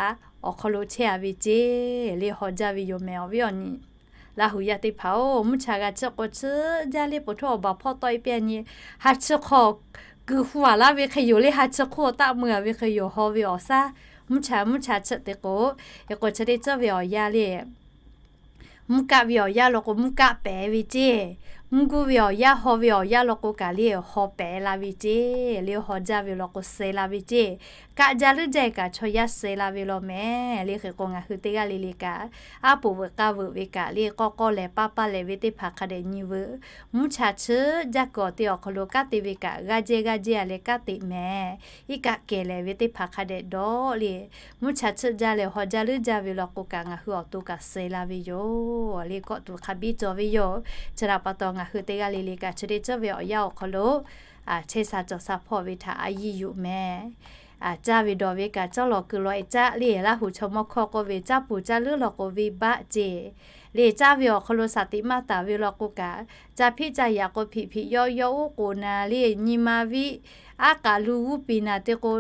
awˬ hk'aw lo chehˇ a ve ceˇ. Le haw jaˇ ve yoˬ mehˍ awˬ viˉ awˬ nyi Laˇ huˍ yaˇ teˇ hpaˍ-oˬ, mvuhˇ cha g'a chiˆ k'o chiˆ jaˇ le. Poˬ htoˇ awˬ baˬ hpawˇ tawˆ e piˇ a nyi, ha chi hk'aw kuiˬ hu a laˇ ve hk'e yoˬ le. Ha chi hk'oˆ taˆ mui a ve hk'e yoˬ. Haw ve awˬ shaˉ mvuhˇ cha mvuhˇ cha chiˆ te k'o, hk'e k'o chi teˇ tcuhˉ ve awˬ yanˇ le, mvuhˇ kaˆ ve awˬ yanˇ law k'o mvuhˇ kaˆ pehˍ ve ceˇ. Mvuhˇ guˇ ve awˬ yanˇ haw ve awˬ yanˇ law k'o kaꞈ le haw pehˍ la ve ceˇ. Le haw jaˇ ve law k'o suh la ve ceˇ. Kaˆ jaˇ leuˉ jaˇ e kaꞈ chaw yaˇ suh la ve law mehˍ. Le hk'e k'o ngaˬ hui teˇ g'aˇ le le kaꞈ, aˉ poꞈ veuꞈ k'aˇ veuꞈ ve kaꞈ le k'awˇ k'awˇ leh paˇ paˇ leh ve teˇ hpaˍ hk'a dehꞈ nyi veuꞈ. Mvuhˇ cha chiˆ jaˇ kuiˬ awˬ te awˬ hk'aw lo kanˉ te ve kaꞈ g'aˇ jehˇ g'aˇ jehˇ a leh kanˉ te mehˍ. Iˉ kaˆ kehˬ lehˍ ve teˇ hpaˍ hk'a dehꞈ dawˇ le. Mvuhˇ cha chiˆ jaˇ leh haw jaˇ leuˉ jaˇ ve law k'o kaꞈ ngaˬ hui awˬ to kaꞈ suh la ve yoˬ. Le kawˆ tuˬ hk'a biˇ cawˬ ve yoˬ. Chi htaꞈ pa taw ngaˬ hui teˇ g'aˇ le le kaꞈ chi teˇ tcuhˉ ve awˬ yanˇ awˬ hk'aw lo chehˇ sha cawˬ sha hpawˇ ve htaꞈ a yiˇ yuˬ mehˍ. Caˇ ve dawˬ ve kaꞈ cawˇ lawˬ kuiˬ lawˬ e caˆ le. Laˇ huˍ chaw mawˇ hkawˇ k'oˆ ve caˇ puˍ caˇ leuˉ law k'o venˇbaˆ ceˇ. Le caˇ ve awˬ hk'aw lo shaˍ tiꞈ maˇ taˍ ve law k'o kaꞈ, ca hpiˆ ca yaꞈ k'o hpiꞈ hpiꞈ yawˇ yawˇ uˉ k'oˍ naˍ le nyi ma viˆ aˉ k'aꞈ lu g'uˇ piˍ naˍ te k'o,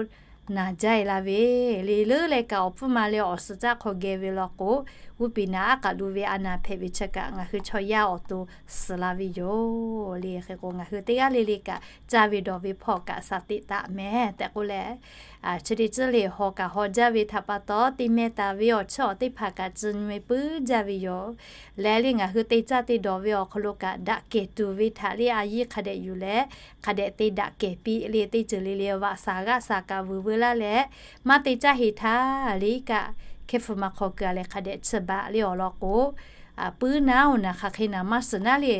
naˍ jaˇ e la ve le. Leuˉ leh kaꞈ awˬ hpfuhˇ ma leh awˬ suhˍ caˆ hk'aw geh ve law k'o, g'uˇ piˍ naˍ aˉ k'aꞈ lu ve a naˍ hpehꞈ ve chi kaꞈ ngaˬ hui chaw yaˇ awˬ to suh la ve yoˬ. Le hk'e k'o ngaˬ hui teˇ g'aˇ le le kaꞈ caˇ ve dawˬ ve hpawˇ kaꞈ shaˍ tiꞈ taˍ mehˍ tehꞈ k'oˆ leh, chi teˇ tcuhˉ le haw kaꞈ haw jaˇ ve htaꞈ pa taw, te meh taˍ ve awˬ chiˇ awˬ teˇ hpaˍ kaꞈ ci nyi ve puiˉ jaˇ ve yoˬ. Leh le ngaˬ hui te caˇ te dawˬ ve awˬ hk'aw lo kaꞈ daꞈ kehˬ tuˬ ve htaꞈ le a yiˇ hk'a dehꞈ yuˬ leh, hk'a dehꞈ te daꞈ kehˬ piˇ le. Teˇ ceuˬ le le vaꞈ shaˍ g'aˆ shaˍ kaꞈ vuiˬ veu laˇ leh, maˇ te caˇ heˍ htaˇ le kaꞈ hkehˇ hpu ma hk'aw keu a leh hk'a dehꞈ chi baꞈ le awˬ lawn k'o, puiˉ naˉ oˬ naˬ hk'aˬ hk'e naˍ maˇ suhˍ naˉ le,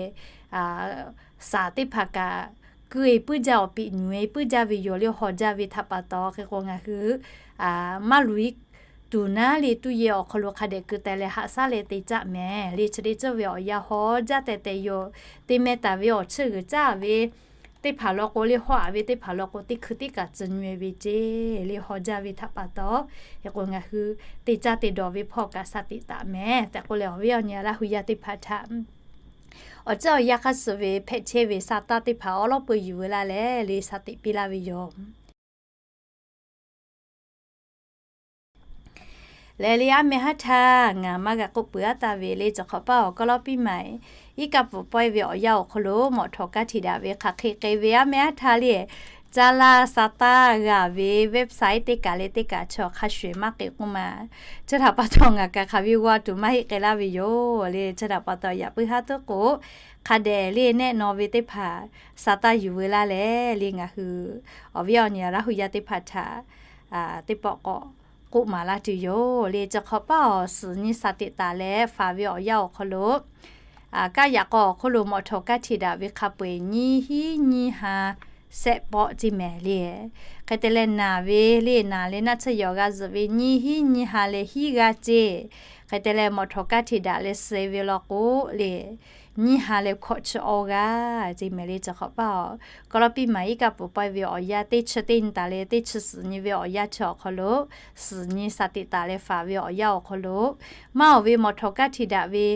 saˍ teˇ hpaˍ kaꞈ keu e puiˉ jaˇ awˬ piꞈ nyi e puiˉ jaˇ ve yoˬ le haw jaˇ ve htaꞈ pa taw hk'e k'o ngaˬ hui maˇ luˬ e tuˬ naˉ le tuˇ yehˬ awˬ hk'aw lo hk'a dehꞈ keu teh leh haꞈ shaˉ leh te caˆ mehˍ le chi teˇ ceuˬ ve awˬ yanˇ haw jaˇ teh teh yoˬ. Te meh taˍ ve awˬ chiˇ g'uiˬ caˇ ve teˇ hpaˍ law k'o le haw aꞈ ve teˇ hpaˍ law k'o teˇ hkui teˇ kaꞈ tcuh nyi ve ceˇ le haw jaˇ ve htaꞈ pa taw, hk'e k'o ngaˬ hui te caˇ te dawˬ ve hpawˇ kaꞈ sha tiꞈ taˍ mehˍ tehꞈ k'oˆ leh awˬ viˉ awˬ nyi Laˇ hu yaˇ teˇ hpaˍ htaꞈ awˬ ceuˬ awˬ yanˇ hk'aˇ suh ve hpehꞈ chehˇ ve sa taˇ teˇ hpaˍ awˉ lawˉ peu yuˬ veu laˇ leh le sha tiꞈ piˇ laˇ ve yoˬ. Lehˬ le aˉ meh haˉ htaˇ ngaˬ maˇ g'a k'oˆ peuˬ aˉ taˍ ve le, chi hk'awꞈ paˇ awˬ kawˇ lawˇ piˇ maˍ iˉ kaˆ pfuhˍ pawehˇ ve awˬ yanˇ awˬ hk'aw lo mawꞈ htawꞈ kaˇ htiꞈ daꞈ ve hk'aˬ hk'e k'ai ve aˉ meh haˉ htaˇ le, caˇ laˇ sa taˇ g'a ve website teˇ kaˬ le teˇ kaˬ chi hk'a shuˍ maˇ k'ai k'oˆ ma. Chi htaꞈ pa taw ngaˬ kaꞈ hk'aˬ ve g'aw tuˬ maˇ heˆ k'ai laˇ ve yoˬ le. Chi htaꞈ pa taw yaꞈ puiˉ haˉ tuˉ k'o, hk'a dehꞈ le nehˆ naw ve teˇ hpaˍ sa taˇ yuˬ veu laˇ leh le ngaˬ hui awˬ viˉ awˬ nyi Laˇ hu yaˇ teˇ hpaˍ htaꞈ teˇ pawˆ k'awꞈ k'oˆ maˍ laˇ tuˬ yoˬ le. Chi hk'awꞈ paˇ awˬ suhˍ nyi sha tiꞈ taˍ leh faˍ ve awˬ yanˇ awˬ hk'aw lo kaˇ yaꞈ k'aw awˬ hk'oˆ lo mawꞈ htawꞈ kaˇ htiꞈ daꞈ ve hk'a peu-eˬ nyiˇ hinˉ nyiˇ ha sehˆ pawˆ ceˇ mehˍ le. Hk'e te leh naˍ ve le naˍ leh naˆ tsuhˇ yawˬ g'a zuhꞈ ve nyiˇ hinˉ nyiˇ ha leh hiˉ g'aˇ ceˇ. Hk'e te leh mawꞈ htawꞈ kaˇ htiꞈ daꞈ leh suh ve law k'o le nyiˇ ha leh hkawꞈ chi awˇ g'aˇ ceˇ mehˍ le. Chi hk'awꞈ paˇ awˬ kawˇ lawˇ piˇ maˍ iˉ kaˆ pfuhˍ pawehˇ ve awˬ yanˇ teˇ chi teˇ nyi taˍ leh teˇ chi suhˍ nyi ve awˬ yanˇ chi awˬ hk'aw lo suhˍ nyi sha tiꞈ taˍ leh faˍ ve awˬ yanˇ awˬ hk'aw lo maˇ awˬ ve mawꞈ htawꞈ kaˇ htiꞈ daꞈ ve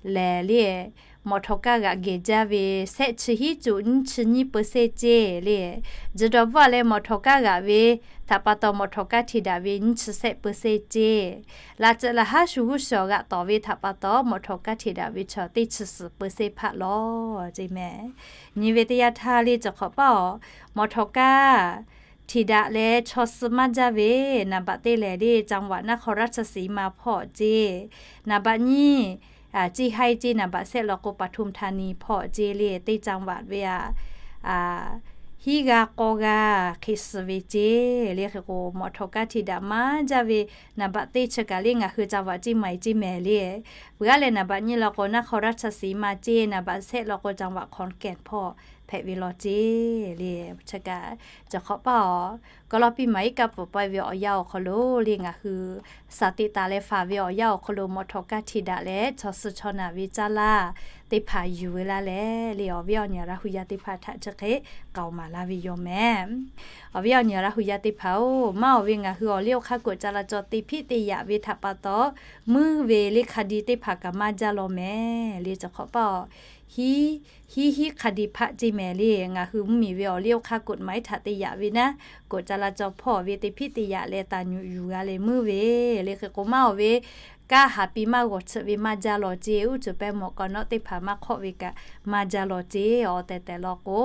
lehˬ le mawꞈ htawꞈ kaˇ g'aꞈ gehˬ jaˇ ve sehˆ chi hiˉ cuꞈ nyiˇ chi nyiˇ peu seˇ ceˇ le. Tzuhˬ dawˬ bvuhˆ leh mawꞈ htawꞈ kaˇ g'aꞈ ve htaꞈ pa taw mawꞈ htawꞈ kaˇ htiꞈ daꞈ ve nyiˇ chi sehˆ peu seˇ ceˇ. Laꞈ ceuˬ laꞈ haˉ shu g'uˇ suhˍ g'aꞈ tawˍ ve htaꞈ pa taw mawꞈ htawꞈ kaˇ htiꞈ daꞈ ve chaw teˇ chi suhˍ peu seˇ hpaˆ lawˬ ceˇ mehˍ. Nyi ve teˇ yanˇ htaˇ le chi hk'awꞈ paˇ awˬ mawꞈ htawꞈ kaˇ htiꞈ daꞈ leh chaw suh maˇ jaˇ ve naˍ baꞈ teˇ lehˬ le จังหวัดนครราชสีมา hpawˇ ceˇ. Naˍ baꞈ nyiˇ ceˇ haiˇ ceˇ naˍ baꞈ sehˆ law k'o ปทุมธานี hpawˇ ceˇ le teˇ จังหวัด ve a hiˉ g'aˇ k'awˇ g'aˇ hk'e suh ve ceˇ le. Hk'e k'o mawꞈ htawꞈ kaˇ htiꞈ daꞈ maˇ jaˇ ve naˍ baꞈ teˇ chi kaꞈ le ngaˬ hui จังหวัดเชียงใหม่ ceˇ mehˍ le. Peuˬ aˉ leh naˍ baꞈ nyiˇ law k'o นครราชสีมา ceˇ, naˍ baꞈ sehˆ law k'o จังหวัดขอนแก่น hpawˇ hpehꞈ ve law ceˇ le. Chi kaꞈ chi hk'awꞈ paˇ awˬ kawˇ lawˇ piˇ maˍ iˉ kaˆ pfuhˍ pawehˇ ve awˬ yanˇ awˬ hk'aw lo le ngaˬ hui sha tiꞈ taˍ leh faˍ ve awˬ yanˇ awˬ hk'aw lo mawꞈ htawꞈ kaˇ htiꞈ daꞈ leh chaw suh chaw naˬ ve caˇ laˇ teˇ hpaˍ yuˬ veu laˇ leh le awˬ viˉ awˬ nyi Laˇ hu yaˇ teˇ hpaˍ htaꞈ chi hk'e k'aoˍ maˍ laˇ ve yoˬ mehˍ. Awˬ viˉ awˬ nyi Laˇ hu yaˇ teˇ hpaˍ-oˬ, maˇ awˬ ve ngaˬ hui awˬ liˇ awˬ hk'aˇ k'oꞈ ca la caw te hpiˆ te yaꞈ ve htaꞈ pa taw, muiˉ ve le hk'a di teˇ hpaˍ kaꞈ maˇ jaˇ law mehˍ le. Chi hk'awꞈ paˇ hiˉ hiˉ hk'a di hpaˆ ceˇ mehˍ le. Ngaˬ hui mvuhˇmiˬ ve awˬ liˇ awˬ hk'aˇ กฎหมาย htaꞈ te yaꞈ ve naˉ, k'oꞈ ca la caw hpawˇ ve te hpiˆ te yaꞈ leh taˍ nyuꞈ yuˬ g'a leh muiˉ ve le. Hk'e k'o maˇ awˬ ve kanˉ haˍ pi maˇ g'awˬ tsuhꞈ ve maˇ jaˇ law ceˇ. Uˉ cuˬ pehˇ mawꞈ k'aw nawˉ teˇ hpaˍ maˇ hk'awˆ ve kaꞈ maˇ jaˇ law ceˇ. Awˬ tehˬ tehˬ law k'o,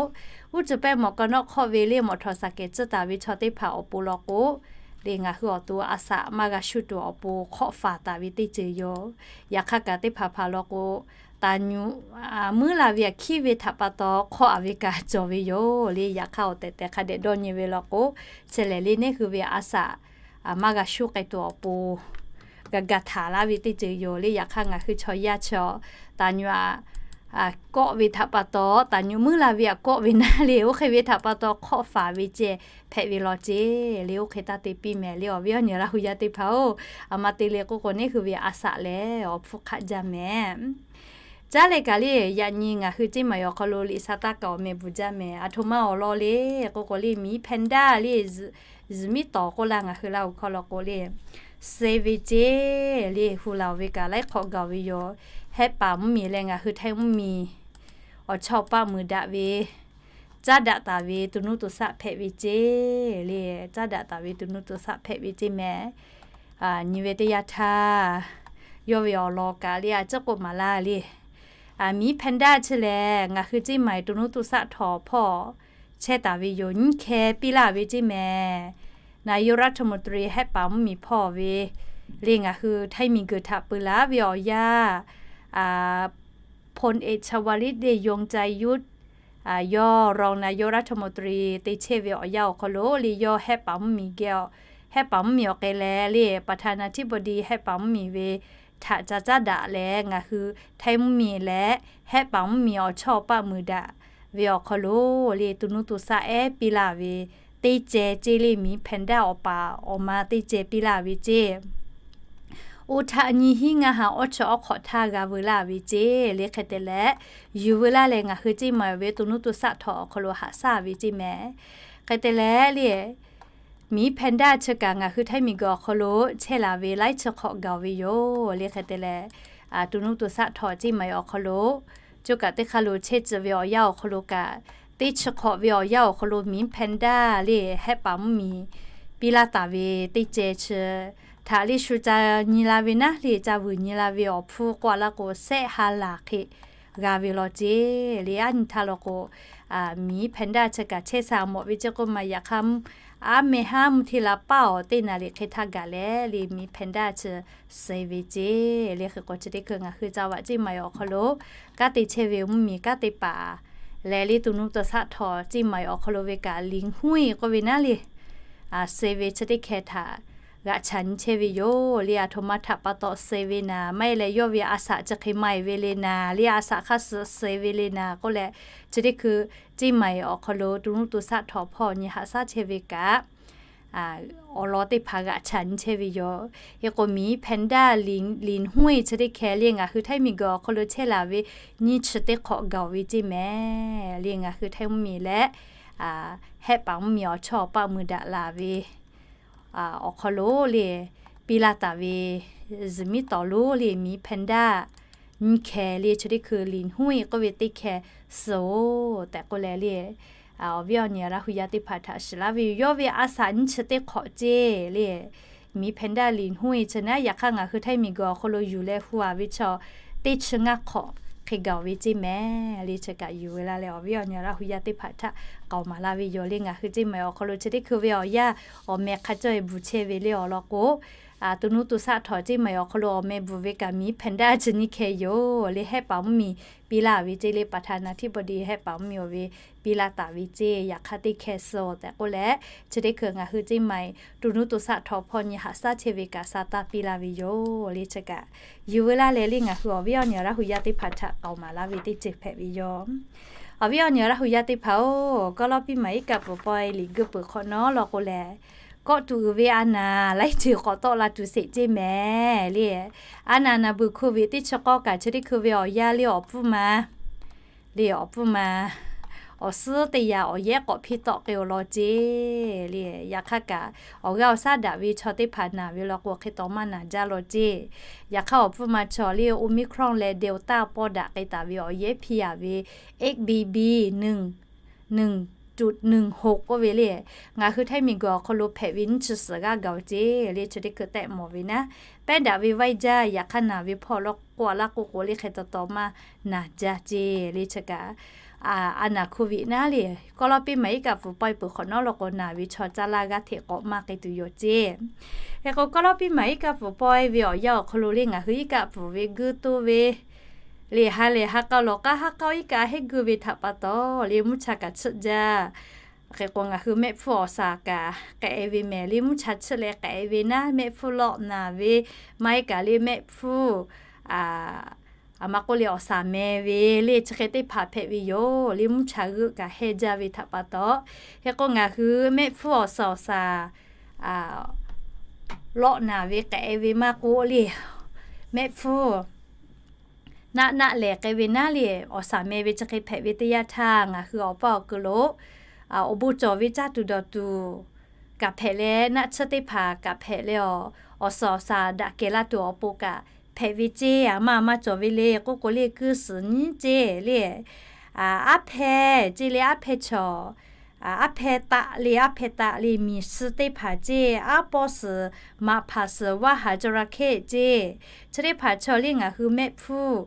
uˉ cuˬ pehˇ mawꞈ k'aw nawˉ hk'awˆ ve le mawꞈ htawꞈ shaˍ kehˬ tcuhˉ taˍ ve chaw teˇ hpaˍ awˬ pon law k'o, le ngaˬ hui awˬ to a shaꞈ maˇ g'a shuˇ tuˬ awˬ pon hk'awˆ faˍ taˍ ve teˇ ceuˬ yoˬ. Yaꞈ hk'aˇ kaꞈ teˇ hpaˍ hpaˍ law k'o, taˍ nyuꞈ muiˉ la ve aꞈ hkiˉ ve htaꞈ pa taw hk'awˆ a ve kaꞈ cawˬ ve yoˬ le. Yaꞈ hk'aˇ awˬ tehˬ tehˬ hk'a dehꞈ dawˇ nyi ve law k'o, chi lehˬ le neˇ hui ve a shaꞈ maˇ g'a shuˇ k'ai tuˬ awˬ pon ga ga htaˍ laˇ ve teˇ ceuˬ yoˬ le. Yaꞈ hk'aˇ ngaˬ hui chaw yaˇ chaw taˍ nyuꞈ aꞈ kawˆ ve htaꞈ pa taw, taˍ nyuꞈ muiˉ la ve aꞈ kawˆ ve naˉ le, oˇ hk'e ve htaꞈ pa taw hk'awˆ faˍ ve ceh hpehꞈ ve law ceˇ le. Oˇ hk'e taˇ te piˇ mehˍ le awˬ viˉ awˬ nyi Laˇ hu yaˇ teˇ hpaˍ-oˬ, aˬ ma te le k'oˆ k'o neˇ hui ve a shaꞈ lehˬ awˬ hpfuhˇ hk'aˆ jaˇ mehˍ. Caˉ leh kaꞈ le yaꞈ nyi ngaˬ hui ceˇ maˍ awˬ hk'aw lo liꞈ sa taˇ kaꞈ awˬ meh bvuhˬ jaˇ mehˍ. Aˬ htoꞈ ma awˬ lawn le k'oˆ k'o le miˉ hpehˇ daˇ le zuhꞈ miˉ tawˍ k'oˆ laˇ ngaˬ hui Laˇ hu hkawˇ law k'o le, suh ve ceˇ le hu laˬ ve kaꞈ laiˉ hk'awꞈ gaˬ ve yoˬ. Hehˆ paˍ mvuhˇmiˬ leh ngaˬ hui Htaiˇ mvuhˇmiˬ awˬ chawˇ paˆ muiˬ daꞈ ve caˉ daꞈ taˍ ve to nuˇ to shaˆ hpehꞈ ve ceˇ le. Caˉ daꞈ taˍ ve to nuˇ to shaˆ hpehꞈ ve ceˇ mehˍ. Nyi ve teˇ yanˇ htaˇ yawˇ ve awˬ lawn kaꞈ le a ciˉ k'oˆ maˍ laˇ le. Miˉ hpehˇ daˇ chi lehˬ ngaˬ hui ceˇ maˍ to nuˇ to shaˆ htawꞈ hpawˇ chehˇ taˍ ve yoˬ. Nyiˇ hkeh piˇ laˇ ve ceˇ mehˍ. นายกรัฐมนตรี Hehˆ paˍ mvuhˇmiˬ hpawˇ ve le ngaˬ hui Htaiˇ miˬguiˬ htaꞈ peu laˬ ve awˬ yanˇ พลเอกชวลิต เดชยงใจยุทธ yawˇ รองนายกรัฐมนตรี te chehˇ ve awˬ yanˇ awˬ hk'aw lo le yawˇ Hehˆ paˍ mvuhˇmiˬ geh awˬ Hehˆ paˍ mvuhˇ miˬ awˬ hk'e leh le, ประธานาธิบดี hehˆ paˍ mvuhˇ miˬ ve htaꞈ ca caˉ daꞈ leh, ngaˬ hui Htaiˇ mvuhˇ miˬ leh hehˆ paˍ mvuhˇ miˬ awˬ chawˇ awˬ paˆ muiˬ daꞈ ve awˬ hk'aw lo le, to nuˇ to shaˆ ehˉ piˇ laˇ ve teˇ ceh ceˇ le, miˬ hpehꞈ daˇ awˬ paˍ awˬ ma teˇ ceh piˇ laˇ ve ceˇ. Oˇ htaˇ nyiˇ hinˉ ngaˇ ha awˇ chi awˉ hk'awꞈ htaˇ g'a veu laˇ ve ceˇ le. Hk'e te leh, yuˬ veu laˇ leh ngaˬ hui ceˇ maˍ ve to nuˇ to shaˆ htawꞈ awˬ hk'aw lo haꞈ shaˉ ve ceˇ mehˍ. Hk'e te leh le, miˬ hpehꞈ daˇ chi kaꞈ ngaˬ hui Htaiˇ miˬ guiˬ awˬ hk'aw lo chehˇ laˬ ve laiˉ chi hk'awꞈ gaˬ ve yoˬ le. Hk'e te leh, to nuˇ to shaˆ htawꞈ ceˇ maˍ awˬ hk'aw lo, co kaꞈ teˇ hk'aˇ lo chehˇ tcuh ve awˬ yanˇ awˬ hk'aw lo kaꞈ, teˇ chi hk'awꞈ ve awˬ yanˇ awˬ hk'aw lo miˬ hpehꞈ daˇ le, hehˆ paˍ mvuhˇ miˬ piˇ laˇ taˍ ve teˇ ceh chi htaꞈ le shu ca nyi la ve naˉ le, ca vuiˬ nyi la ve awˬ hpfuhˇ k'oˆ a laˇ k'o, sehˆ ha laˬ hk'e g'a ve law ceˇ le. Aˉ nyi htaˇ law k'o, miˬ hpehꞈ daˇ chi kaꞈ chehˇ sha mawꞈ ve ceˇ k'oˆ ma, yaꞈ hk'aˇ aˉ meh haˉ mvuhˇ hteˇ la paˇ awˬ teˇ naˍ riˍ hk'e htaˇ gaˬ leh le, miˬ hpehꞈ daˇ chi suh ve ceˇ le. Hk'e k'o, chi teˇ hkui ngaˬ hui ca vaꞈ ceˇ maˍ awˬ hk'aw lo, kanˉ te chehˇ ve mvuhˇ miˬ kanˉ te paˍ leh le, to nuˇ to shaˆ htawꞈ ceˇ maˍ awˬ hk'aw lo ve kaꞈ, liꞈ hawˇ-e k'oˆ ve naˉ le, suh ve chi teˇ hkeh htaꞈ g'aꞈ chaꞈ nyi chehˇ ve yoˬ le. Aˬ htoꞈ ma htaꞈ pa taw suh ve naˍ, maˇ heˆ leh yawˇ ve a shaꞈ chi hk'e maˇ heˆ ve le naˍ le, a shaꞈ hk'aˇ suh suh ve le naˍ k'oˆ leh, chi teˇ hkui ceˇ maˍ awˬ hk'aw lo to nuˇ to shaˆ htawꞈ hpawˇ nyi haꞈ shaˉ chehˇ ve kaꞈ, awˬ lawn teˇ hpaˍ g'aꞈ chaꞈ nyi chehˇ ve yoˬ. Hk'e k'o, miˬ hpehꞈ daˇ liꞈ hawˇ-e chi teˇ hkeh le, ngaˬ hui Htaiˇ miˬ guiˬ awˬ hk'aw lo chehˇ laˬ ve nyiˇ chi teˇ hk'awꞈ gaˬ ve ceˇ mehˍ le. Ngaˬ hui Htaiˇ mvuhˇ miˬ leh hehˆ paˍ mvuhˇ miˬ awˬ chawˇ awˬ paˆ muiˬ daꞈ laˬ ve awˬ hk'aw lo le, piˇ laˇ taˍ ve zuhꞈ miˉ tawˍ lonˉ le, miˬ hpehꞈ daˇ nyiˇ hkeh le, chi teˇ hkui liꞈ hawˇ-e k'oˆ ve teˇ hkeh suh-oˬ tehꞈ k'oˆ leh le, awˬ viˉ awˬ nyi Laˇ hu yaˇ teˇ hpaˍ htaꞈ shiˍ laˇ ve yoˬ. Yawˇ ve a shaꞈ nyiˇ chi teˇ hk'awꞈ ceˇ le, miˬ hpehꞈ daˇ liꞈ hawˇ-e chi naˉ, yaꞈ hk'aˇ ngaˬ hui Htaiˇ miˬ guiˬ awˬ hk'aw lo yuˬ leh hu a ve chaw teˇ chi ngaˇ hk'awꞈ hk'e gaˬ ve ceˇ mehˍ le. Chi kaꞈ yuˬ ve laˇ leh, awˬ viˉ awˬ nyi Laˇ hu yaˇ teˇ hpaˍ htaꞈ k'aoˍ maˍ laˇ ve yoˬ le. Ngaˬ hui ceˇ maˍ awˬ hk'aw lo chi teˇ hkui ve awˬ yanˇ awˬ meh hk'a cawˇ-e bvuhˬ chehˇ ve le awˬ lawn k'o, to nuˇ to shaˆ htawꞈ ceˇ maˍ awˬ hk'aw lo awˬ meh bvuhˬ ve kaꞈ, miˬ hpehꞈ daˇ chi nyiˇ hkeh yoˬ le. Hehˆ paˍ mvuhˇ miˬ piˇ laˇ ve ceˇ le, ประธานาธิบดี hehˆ paˍ mvuhˇ miˬ oˬ ve piˇ laˇ taˍ ve ceˇ, yaꞈ hk'aˇ teˇ hkeh suh tehꞈ k'oˆ leh, chi teˇ hkui ngaˬ hui ceˇ maˍ to nuˇ to shaˆ htawꞈ hpawˇ nyi haꞈ shaˉ chehˇ ve kaꞈ, sa taˇ piˇ laˇ ve yoˬ le. Chi kaꞈ yuˬ ve laˇ leh le, ngaˬ hui awˬ viˉ awˬ nyi Laˇ hu yaˇ teˇ hpaˍ htaꞈ k'aoˍ maˍ laˇ ve teˇ ceuˬ hpehꞈ ve yoˬ. Awˬ viˉ awˬ nyi Laˇ hu yaˇ teˇ hpaˍ-oˬ, kawˇ lawˇ piˇ maˍ iˉ kaˆ pfuhˍ pawehˇ liꞈ guiˇ peuˬ hk'awꞈ nawˉ law k'o lehˬ, kawˆ tuˬ uiˍ ve a naˍ laiˉ ceuˬ k'awꞈ tawˆ la tuˬ sheˍ ceˇ mehˍ le. A naˍ naˍ beuˬ hkuˇ ve teˇ chi k'awˇ kaꞈ, chi teˇ hkui ve awˬ yanˇ le awˬ pfuhˇ ma le, awˬ pfuhˇ ma awˬ suhˉ teˇ yanˇ awˬ yehˉ k'awꞈ hpiˇ tawˆ k'ai-o law ceˇ le. Yaꞈ hk'aˇ kaꞈ, awˬ g'aˇ awˬ shaˉ daꞈ ve chaw teˇ hpaˍ naˍ ve law k'o, hk'e taw maˇ naˍ jaˇ law ceˇ. Yaꞈ hk'aˇ, awˬ pfuhˇ ma chaw le Omicron leh Delta pawˇ daꞈ k'ai taˍ ve awˬ yehˉ hpiˇ a ve X B B nuˬ, nuˬ tuꞈ nuˬ hoꞈ k'oˆ ve le, ngaˬ hui Htaiˇ miˬ guiˬ awˬ hk'aw lo hpehꞈ ve nyiˇ chi suhˍ g'aˇ gaˬ-o ceˇ le. Chi teˇ hkui tehꞈ mawˬ ve naˉ, pehˉ daꞈ ve vaiˇ jaˇ, yaꞈ hk'aˇ naˍ ve hpawˇ law k'o, a laˇ k'oˆ k'o le, hk'e taw taw maˇ naˍ jaˇ ceˇ le. Chi kaꞈ, a naˍ โควิด naˉ le, kawˇ lawˇ piˇ maˍ iˉ kaˆ pfuhˍ pawehˇ peuˬ hk'awꞈ nawˉ law k'o, naˍ ve chaw caˇ laˇ g'aˇ hteꞈ k'awꞈ maˇ k'ai tuˬ yoˬ ceˇ. Hk'e k'o, kawˇ lawˇ piˇ maˍ iˉ kaˆ pfuhˍ pawehˇ ve awˬ yanˇ awˬ hk'aw lo le, ngaˬ hui iˉ kaˆ pfuhˍ ve guiˇ toˇ ve le, ha lehˬ ha k'aw lawˬ k'aˉ ha k'aw iˉ kaˆ heˆ guiˇ ve htaꞈ pa taw le, mvuhˇ cha kaꞈ chiˆ jaˇ. Hk'e k'o, ngaˬ hui mehˆ hpfuhˇ awˬ shaˍ kaꞈ k'ehꞈ ve mehˍ le, mvuhˇ cha chiˆ leh k'ehꞈ ve naˉ, mehˆ hpfuhˇ lawˆ naˍ ve maˇ heˆ kaꞈ le, mehˆ hpfuhˇ a maˇ k'oˆ le, awˬ shaˍ meh ve le, chi hk'e teˇ hpaˍ hpehꞈ ve yoˬ le. Mvuhˇ cha g'euˆ kaꞈ heh jaˇ ve htaꞈ pa taw, hk'e k'o ngaˬ hui mehˆ hpfuhˇ awˬ shaˍ awˬ shaˍ lawˆ naˍ ve k'ehꞈ ve maˇ k'oˆ le, mehˆ hpfuhˇ naˆ naˆ lehˬ k'ai ve naˉ le, awˬ shaˍ meh ve chi hk'e hpehꞈ ve teˇ yanˇ htaˇ, ngaˬ hui awˬ paˇ awˬ kuiˬ lo awˬ bon cawˬ ve caˇ tuˬ dawˬ tuˬ kaꞈ hpehꞈ leh, naˆ tsuhˇ teˇ hpaˍ kaꞈ hpehꞈ leh, awˬ shaˍ awˬ shaˍ daꞈ kehˬ la tuˬ awˬ pon kaꞈ hpehꞈ ve ceˇ. A maˇ maˇ cawˬ ve le k'oˆ k'o le, kuiˇ suhˍ nyiˉ ceˇ le, aˉ hpehˇ ceˇ le, aˉ hpehˇ chaw, aˉ hpehˇ taˆ le, aˉ hpehˇ taˆ le, miˬ suh teˇ hpaˍ ceˇ, aˉ pawˇ suhˍ, maꞈ hpaˍ suhˍ, vaˇ haˍ จระเข้ ceˇ, chi teˇ hpaˍ chaw le ngaˬ hui mehˆ hpfuhˇ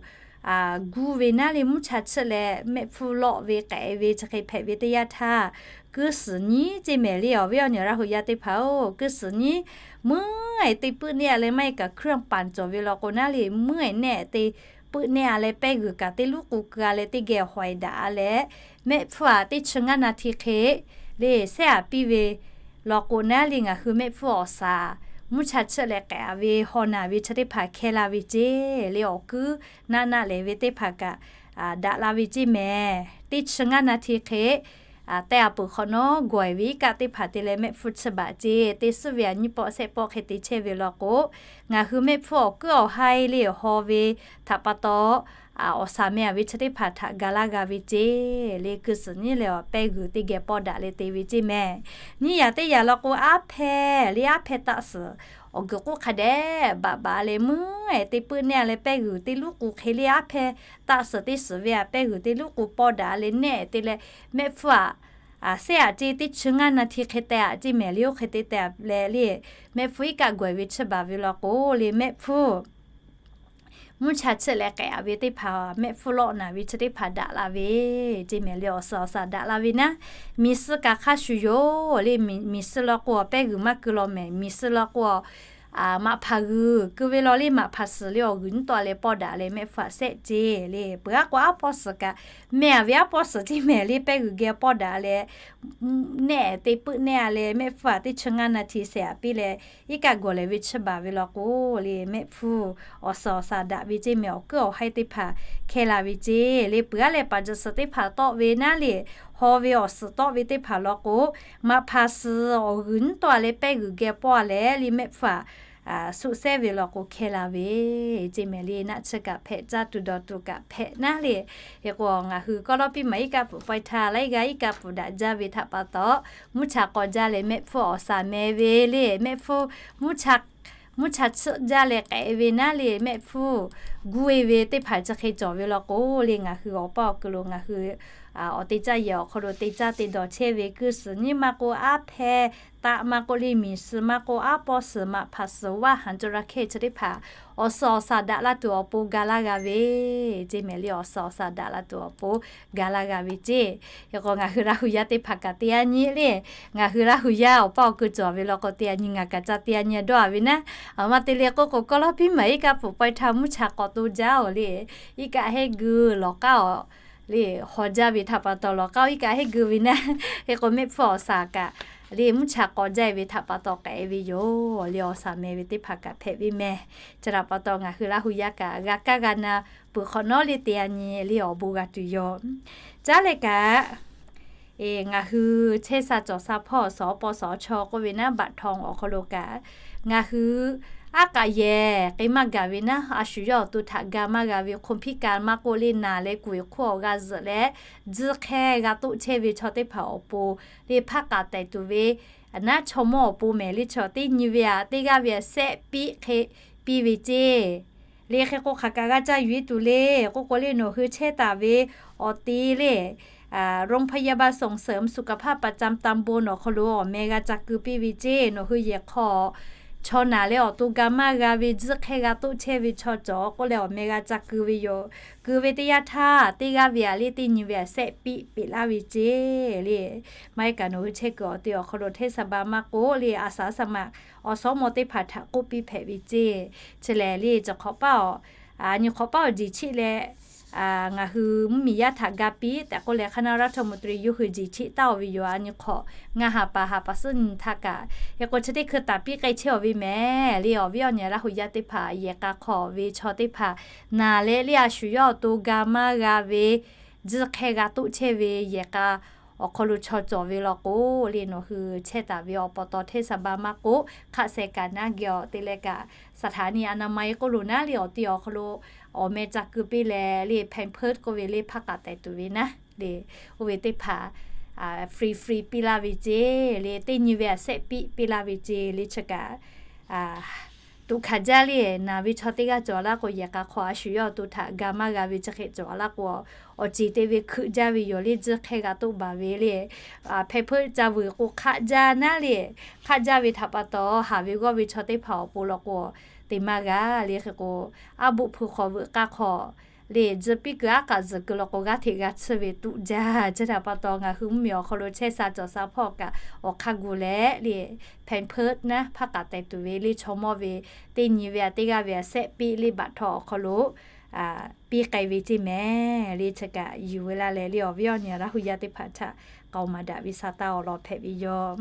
guˇ ve naˉ le, mvuhˇ cha chiˆ leh mehˆ hpfuhˇ lawˆ ve k'ehꞈ ve chi hk'e hpehꞈ ve teˇ yanˇ htaˇ, kuiˇ suhˍ nyiˉ ceˇ mehˍ le. Awˬ viˉ awˬ nyi Laˇ hu yaˇ teˇ hpaˍ-oˬ, kuiˇ suhˍ nyiˉ meuˇ-e te puiˉ neˇ a leh maˇ heˆ kaꞈ เครื่องปั่น cawˬ ve law k'o naˉ le, meuˇ-e neˇ te puiˉ neˇ a leh pehˇ g'uiˬ kaꞈ teˇ luˉ k'u keu a leh teˇ geh hawehˍ daꞈ a leh, mehˆ hpfuhˇ aꞈ teˇ chi ngaˇ naˍ hti hk'e le sehˉ aꞈ piˇ ve law k'o naˉ le ngaˬ hui mehˆ hpfuhˇ awˬ saˍ mvuhˇ cha chiˆ leh k'ehꞈ ve haw naˬ ve chi teˇ hpaˍ hkeh la ve ceˇ le awˬ kuiˉ naˆ naˆ lehˬ ve teˇ hpaˍ kaꞈ daꞈ la ve ceˇ mehˍ. Teˇ chi ngaˇ naˍ hti hk'e tehꞈ a peuˬ hk'awꞈ nawˉ gawˬ e ve iˉ kaˆ teˇ hpaˍ te leh mehˆ hpfuhˇ chiˇ baˬ ceˇ. Te suhˉ ve a nyiˇ pawˆ shehˆ pawˆ hk'e te chehˇ ve law k'o, ngaˬ hui mehˆ hpfuhˇ awˬ kuiˉ awˬ haiˇ le haw ve htaꞈ pa taw, awˬ saˍ meh a ve chi teˇ hpaˍ htaꞈ ga laˇ g'a ve ceˇ le. Kuiˬ suhˍ nyiˉ leh awˬ pehˇ g'uiˬ teˇ geh pawˇ daꞈ leh te ve ceˇ mehˍ. Nyiˇ yaꞈ teˇ yaꞈ law k'o, aˉ hpehˇ le aˉ hpehˇ taˆ suhˍ awˬ guiˬ k'oˆ hk'a dehꞈ baꞈ baꞈ leh meuˉ ehˍ te puiˉ neˇ a leh pehˇ g'uiˬ teˇ luˉ k'u hk'e le aˉ hpehˇ taˆ suhˍ teˇ suhˍ ve a pehˇ g'uiˬ teˇ luˉ k'u pawˇ daꞈ leh neˇ te leh mehˆ hpfuhˇ aꞈ, a, sehˉ aꞈ ceˇ teˇ chi ngaˇ naˍ hti hk'e tehꞈ a ceˇ mehˍ le oˇ hk'e te tehꞈ leh le, mehˆ hpfuhˇ iˉ kaˆ gawˬ e ve chiˇ baˬ ve law k'o le mehˆ hpfuhˇ mvuhˇ cha chiˆ leh k'ehꞈ a ve teˇ hpaˍ mehˆ hpfuhˇ lawˆ naˬ ve chi teˇ hpaˍ daꞈ la ve ceˇ mehˍ le awˬ suhˍ awˬ saˍ daꞈ la ve naˉ, miˬ suh kaꞈ hk'a shuˍ yoˬ le. Miˬ suh law k'o awˬ pehˇ g'uiˬ maˇ keu law mehˍ. Miˬ suh law k'o maꞈ hpaˍ g'uiˬ keu ve law le maꞈ hpaˍ suhˍ le awˬ g'uiˬ nyiˉ tawˆ leh pawˇ daꞈ leh mehˆ hpfuhˇ aꞈ sehˆ ceˇ le. Peuˬ aˉ k'o aˉ pawˇ suhˍ kaꞈ meh a ve aˉ pawˇ suhˍ ceˇ mehˍ le pehˇ g'uiˬ geh pawˇ daꞈ leh neˇ te puiˉ neˇ a leh mehˆ hpfuhˇ aꞈ teˇ chi ngaˇ naˍ hti sehˍ aꞈ piˇ leh iˉ kaˆ gawˬ leh ve chiˇ baˬ ve law k'o le mehˆ hpfuhˇ awˬ suhˍ awˬ saˍ daꞈ ve ceˇ mehˍ. Awˬ kuiˉ awˬ haiˇ teˇ hpaˍ hkeh la ve ceˇ le. Peuˬ aˉ leh paˍ jehˬ suhˍ teˇ hpaˍ tawˆ ve naˉ le haw ve awˬ suhˍ tawˆ ve teˇ hpaˍ law k'o, maꞈ hpaˍ suhˍ awˬ g'uiˬ nyiˉ tawˆ a leh pehˇ g'uiˬ geh pawˇ a leh le mehˆ hpfuhˇ aꞈ suˆ sehˉ ve law k'o hkeh la ve ceˇ mehˍ le. Naˆ tsuhˇ kaꞈ hpehꞈ, caˇ tuˬ dawˬ tuˬ kaꞈ hpehꞈ naˉ le. Hk'e k'o ngaˬ hui Kawˇlawˇpiˇ maˬ iˉ kaˆ pfuhˍ pawehˇ htaˇ laiˉ g'aˇ iˉ kaˆ pfuhˍ daꞈ jaˇ ve htaꞈ pa taw, mvuhˇ cha k'aw jaˇ leh mehˆ hpfuhˇ awˬ saˍ meh ve le mehˆ hpfuhˇ mvuhˇ cha chiˆ jaˇ leh k'ehꞈ ve naˉ le mehˆ hpfuhˇ guˇ e ve teˇ hpaˍ chi hk'e cawˬ ve law k'o le ngaˬ hui awˬ paˇ awˬ kuiˬ lo ngaˬ hui awˬ te caˇ yehˬ awˬ hk'aw lo te caˇ te dawˬ chehˇ ve kuiˬ suhˍ nyiˉ maˇ k'o aˉ hpehˇ taˆ maˇ k'o le miˬ suh maˇ k'o aˉ pawˇ suhˍ maꞈ hpaˍ suhˍ vaˇ haˍ caw ra hkehˇ chi teˇ hpaˍ awˬ suhˍ awˬ saˍ daꞈ la tuˬ awˬ pon ga laˇ g'a ve ceˇ mehˍ le. Awˬ suhˍ awˬ saˍ daꞈ la tuˬ awˬ pon ga laˇ g'a ve ceˇ. Hk'e k'o ngaˬ hui Laˇ hu yaˇ teˇ hpaˍ kaꞈ teˇ yanˇ nyi le ngaˬ hui Laˇ hu yaˇ awˬ paˇ awˬ kuiˬ cawˬ ve law k'o teˇ yanˇ nyi ngaˬ kaꞈ ca teˇ yanˇ nyi dawˇ a ve naˉ. Aˬ ma te le k'oˆ k'o Kawˇlawˇpiˇ maˬ iˉ kaˆ pfuhˍ pawehˇ htaˇ mvuhˇ cha k'aw to jaˇ oˬ le iˉ kaˆ hehnˇ geu lawˬ k'aˉ oˬ le haw jaˇ ve htaꞈ pa taw lawˬ k'aˉ oˬ iˉ kaˆ hehnˇ geu ve naˉ. Hk'e k'o mehˆ hpfuhˇ awˬ saˍ kaꞈ le mvuhˇ cha k'aw jaˇ e ve htaꞈ pa taw k'ehꞈ e ve yoˬ le awˬ saˍ meh ve teˇ hpaˍ kaꞈ hpehꞈ ve mehˍ. Chi htaꞈ pa taw ngaˬ hui Laˇ hu yaˇ kaꞈ g'a kaˇ g'a na peuˬ hk'awꞈ nawˉ le teˇ yanˇ nyi le awˬ bon g'a tuˬ yoˬ. Caˉ leh kaꞈ ngaˬ hui chehˇ sha cawˬ sha hpawˇ awˬ suhˍ awˬ paw suhˍ awˬ chaw k'oˆ ve naˉ baꞈ htaw awˬ hk'aw lo kaꞈ ngaˬ hui aˉ k'aꞈ yehˬ k'e maˇ gaˬ ve naˉ a shu yawˇ awˬ to htaꞈ ga maˇ g'a ve hk'oˆ hpiˇ ka maˇ k'oˆ le naˬ leh kuˬ ve hk'oˆ awˬ g'a zuhꞈ leh tzuhˇ hk'ehˇ g'a toˆ chehˇ ve chaw teˇ hpaˍ awˬ pon le hpaˇ k'aꞈ tehˬ tuˬ ve naˉ chaw mawˇ awˬ pon mehˍ le chaw teˇ nyi ve aꞈ teˇ g'aˇ ve aꞈ sehˆ piˆ hk'e piˇ ve ceˇ. Le hk'e k'o hk'aˬ kaꞈ g'a caˇ yuˬ e tuˬ le k'oˆ k'o le nawˬ hui chehˇ taˍ ve awˬ te le โรงพยาบาลส่งเสริมสุขภาพประจำตำบล awˬ hk'aw lo awˬ meh g'a ca keu piˇ ve ceˇ. Nawˬ hui yehˬ hk'aw chaw naˬ leh awˬ to ga maˇ g'a ve tzuhˇ hk'ehˇ g'a toˆ chehˇ ve chaw cawˬ k'oˆ leh awˬ meh g'a ca keu ve yoˬ. Keu ve teˇ yanˇ htaˇ teˇ g'aˇ ve aꞈ le teˇ nyi ve aꞈ sehˆ piˆ peꞈ laˇ ve ceˇ le. Maˇ heˆ kaꞈ nawˬ hui chehˇ kuiˬ awˬ te awˬ hk'aw lo hteˇ sa ba maˇ k'oˆ le a saˍ saˍ maꞈ awˬ suhˍ awˬ mawˇ teˇ hpaˍ htaꞈ k'oˆ piˇ hpehꞈ ve ceˇ. Chi lehˬ le cawˬ hk'awꞈ paˇ awˬ nyi hk'awꞈ paˇ awˬ jeˬ chiˆ leh ngaˬ hui mvuhˇmiˬ yaˇ htaꞈ ga piˇ tehꞈ k'oˆ leh คณะรัฐมนตรี yawˇ hui jeˬ chiˆ taˍ oˬ ve yoˬ. A nyi hk'awꞈ ngaˇ ha pa ha pa suhˉ nyi htaˇ kaꞈ hk'e k'o chi teˇ hkui taˍ piˇ k'ai chehˇ oˬ ve mehˍ le awˬ viˉ awˬ nyi Laˇ hu yaˇ teˇ hpaˍ yehˬ k'a hk'aw ve chaw teˇ hpaˍ naˬ leh le a shu yawˇ awˬ to ga maˇ g'a ve tzuhˇ hk'ehˇ g'a toˆ chehˇ ve yehˬ k'a awˬ hk'aw lo chaw cawˬ ve law k'o le nawˬ hui chehˇ taˍ ve awˬ pa taw hteˇ sa ba maˇ k'oˆ hk'aˆ seh kaꞈ naˉ geh awˬ te leh kaꞈ สถานีอนามัย k'oˆ lo naˉ le awˬ te awˬ hk'aw lo awˬ meh ca keu piˇ leh le แพมเพิร์ส k'oˆ ve le hpaˇ k'aꞈ tehˬ tuˬ ve naˉ le oˇ ve teˇ hpaˍ free free piˇ laˇ ve ceˇ le teˇ nyi ve aꞈ sehˆ piˆ piˇ laˇ ve ceˇ le chi kaꞈ tuꞈ hkanˍ jaˇ le naˬ ve chaw teˇ g'aˇ cawˬ laˇ k'o yehˬ k'a hk'aw a shu yawˇ awˬ to htaꞈ ga maˇ g'a ve chi hk'e cawˬ laˇ k'o awˬ ceˬ te ve hkeuꞈ jaˇ ve yoˬ le tzuhˇ hk'ehˇ g'a toˆ baˬ ve le แพมเพิร์ส ca vuiˬ k'o hk'aˆ jaˇ naˉ le hk'aˆ jaˇ ve htaꞈ pa taw haˍ ve g'awˇ ve chaw teˇ hpaˍ awˬ pon law k'o te maˇ g'a le hk'e k'o aˉ boˆ hpu hk'aw veuꞈ k'aˇ hk'aw le tzuhˇ piˇ kuiˬ aˉ k'aꞈ zuhˬ kuiˬ law k'o g'aˇ hteꞈ g'a tsuhˇ ve tuꞈ jaˇ. Chi htaꞈ pa taw ngaˬ hui mvuhˇmiˬ awˬ hk'aw lo chehˇ sha cawˬ sha hpawˇ kaꞈ awˬ hk'aˇ gu leh le แพมเพิร์ส naˉ hpaˇ k'aꞈ tehˬ tuˬ ve le chaw mawˇ ve teˇ nyi ve aꞈ teˇ g'aˇ ve aꞈ sehˆ piˆ le baꞈ htaw awˬ hk'aw lo piˇ k'ai ve ceˇ mehˍ le chi kaꞈ yuˬ ve laˇ leh le awˬ viˉ awˬ nyi Laˇ hu yaˇ teˇ hpaˍ htaꞈ k'aoˍ maˍ daꞈ ve sa taˇ awˬ lawn hpehꞈ ve yoˬ.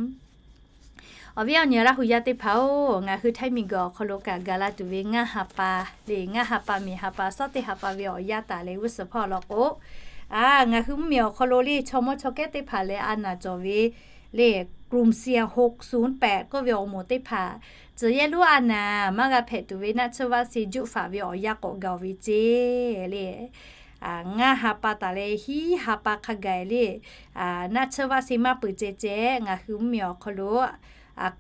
Awˬ viˉ awˬ nyi Laˇ hu yaˇ teˇ hpaˍ-oˬ, ngaˬ hui htaiˇ miˬguiˬ awˬ hk'aw lo kaꞈ gaˬ la tuˬ ve ngaˇ ha pa le, ngaˇ ha pa miˬ ha pa suhˉ teˇ ha pa ve awˬ yanˇ taˍ leh g'uˇ suhˍ hpawˇ law k'o, a, ngaˬ hui mvuhˇmiˬ awˬ hk'aw lo le chaw mawˇ chaw kehˉ teˇ hpaˍ leh a naˍ cawˬ ve le กลุ่มเสี่ยง หกศูนย์แปด k'oˆ ve awˬ moˍ teˇ hpaˍ, tcuh yehˇ lonˉ a naˍ maˇ g'a hpehꞈ tuˬ ve naˆ tsuhˇ vaˆ se juˆ faˍ ve awˬ yanˇ k'awꞈ gaˬ ve ceˇ le. Ngaˇ ha pa taˍ leh hiˉ ha pa hk'a gaˬ le, naˆ tsuhˇ vaˆ se maˇ peuˬ ceh ceh ngaˬ hui mvuhˇmiˬ awˬ hk'aw lo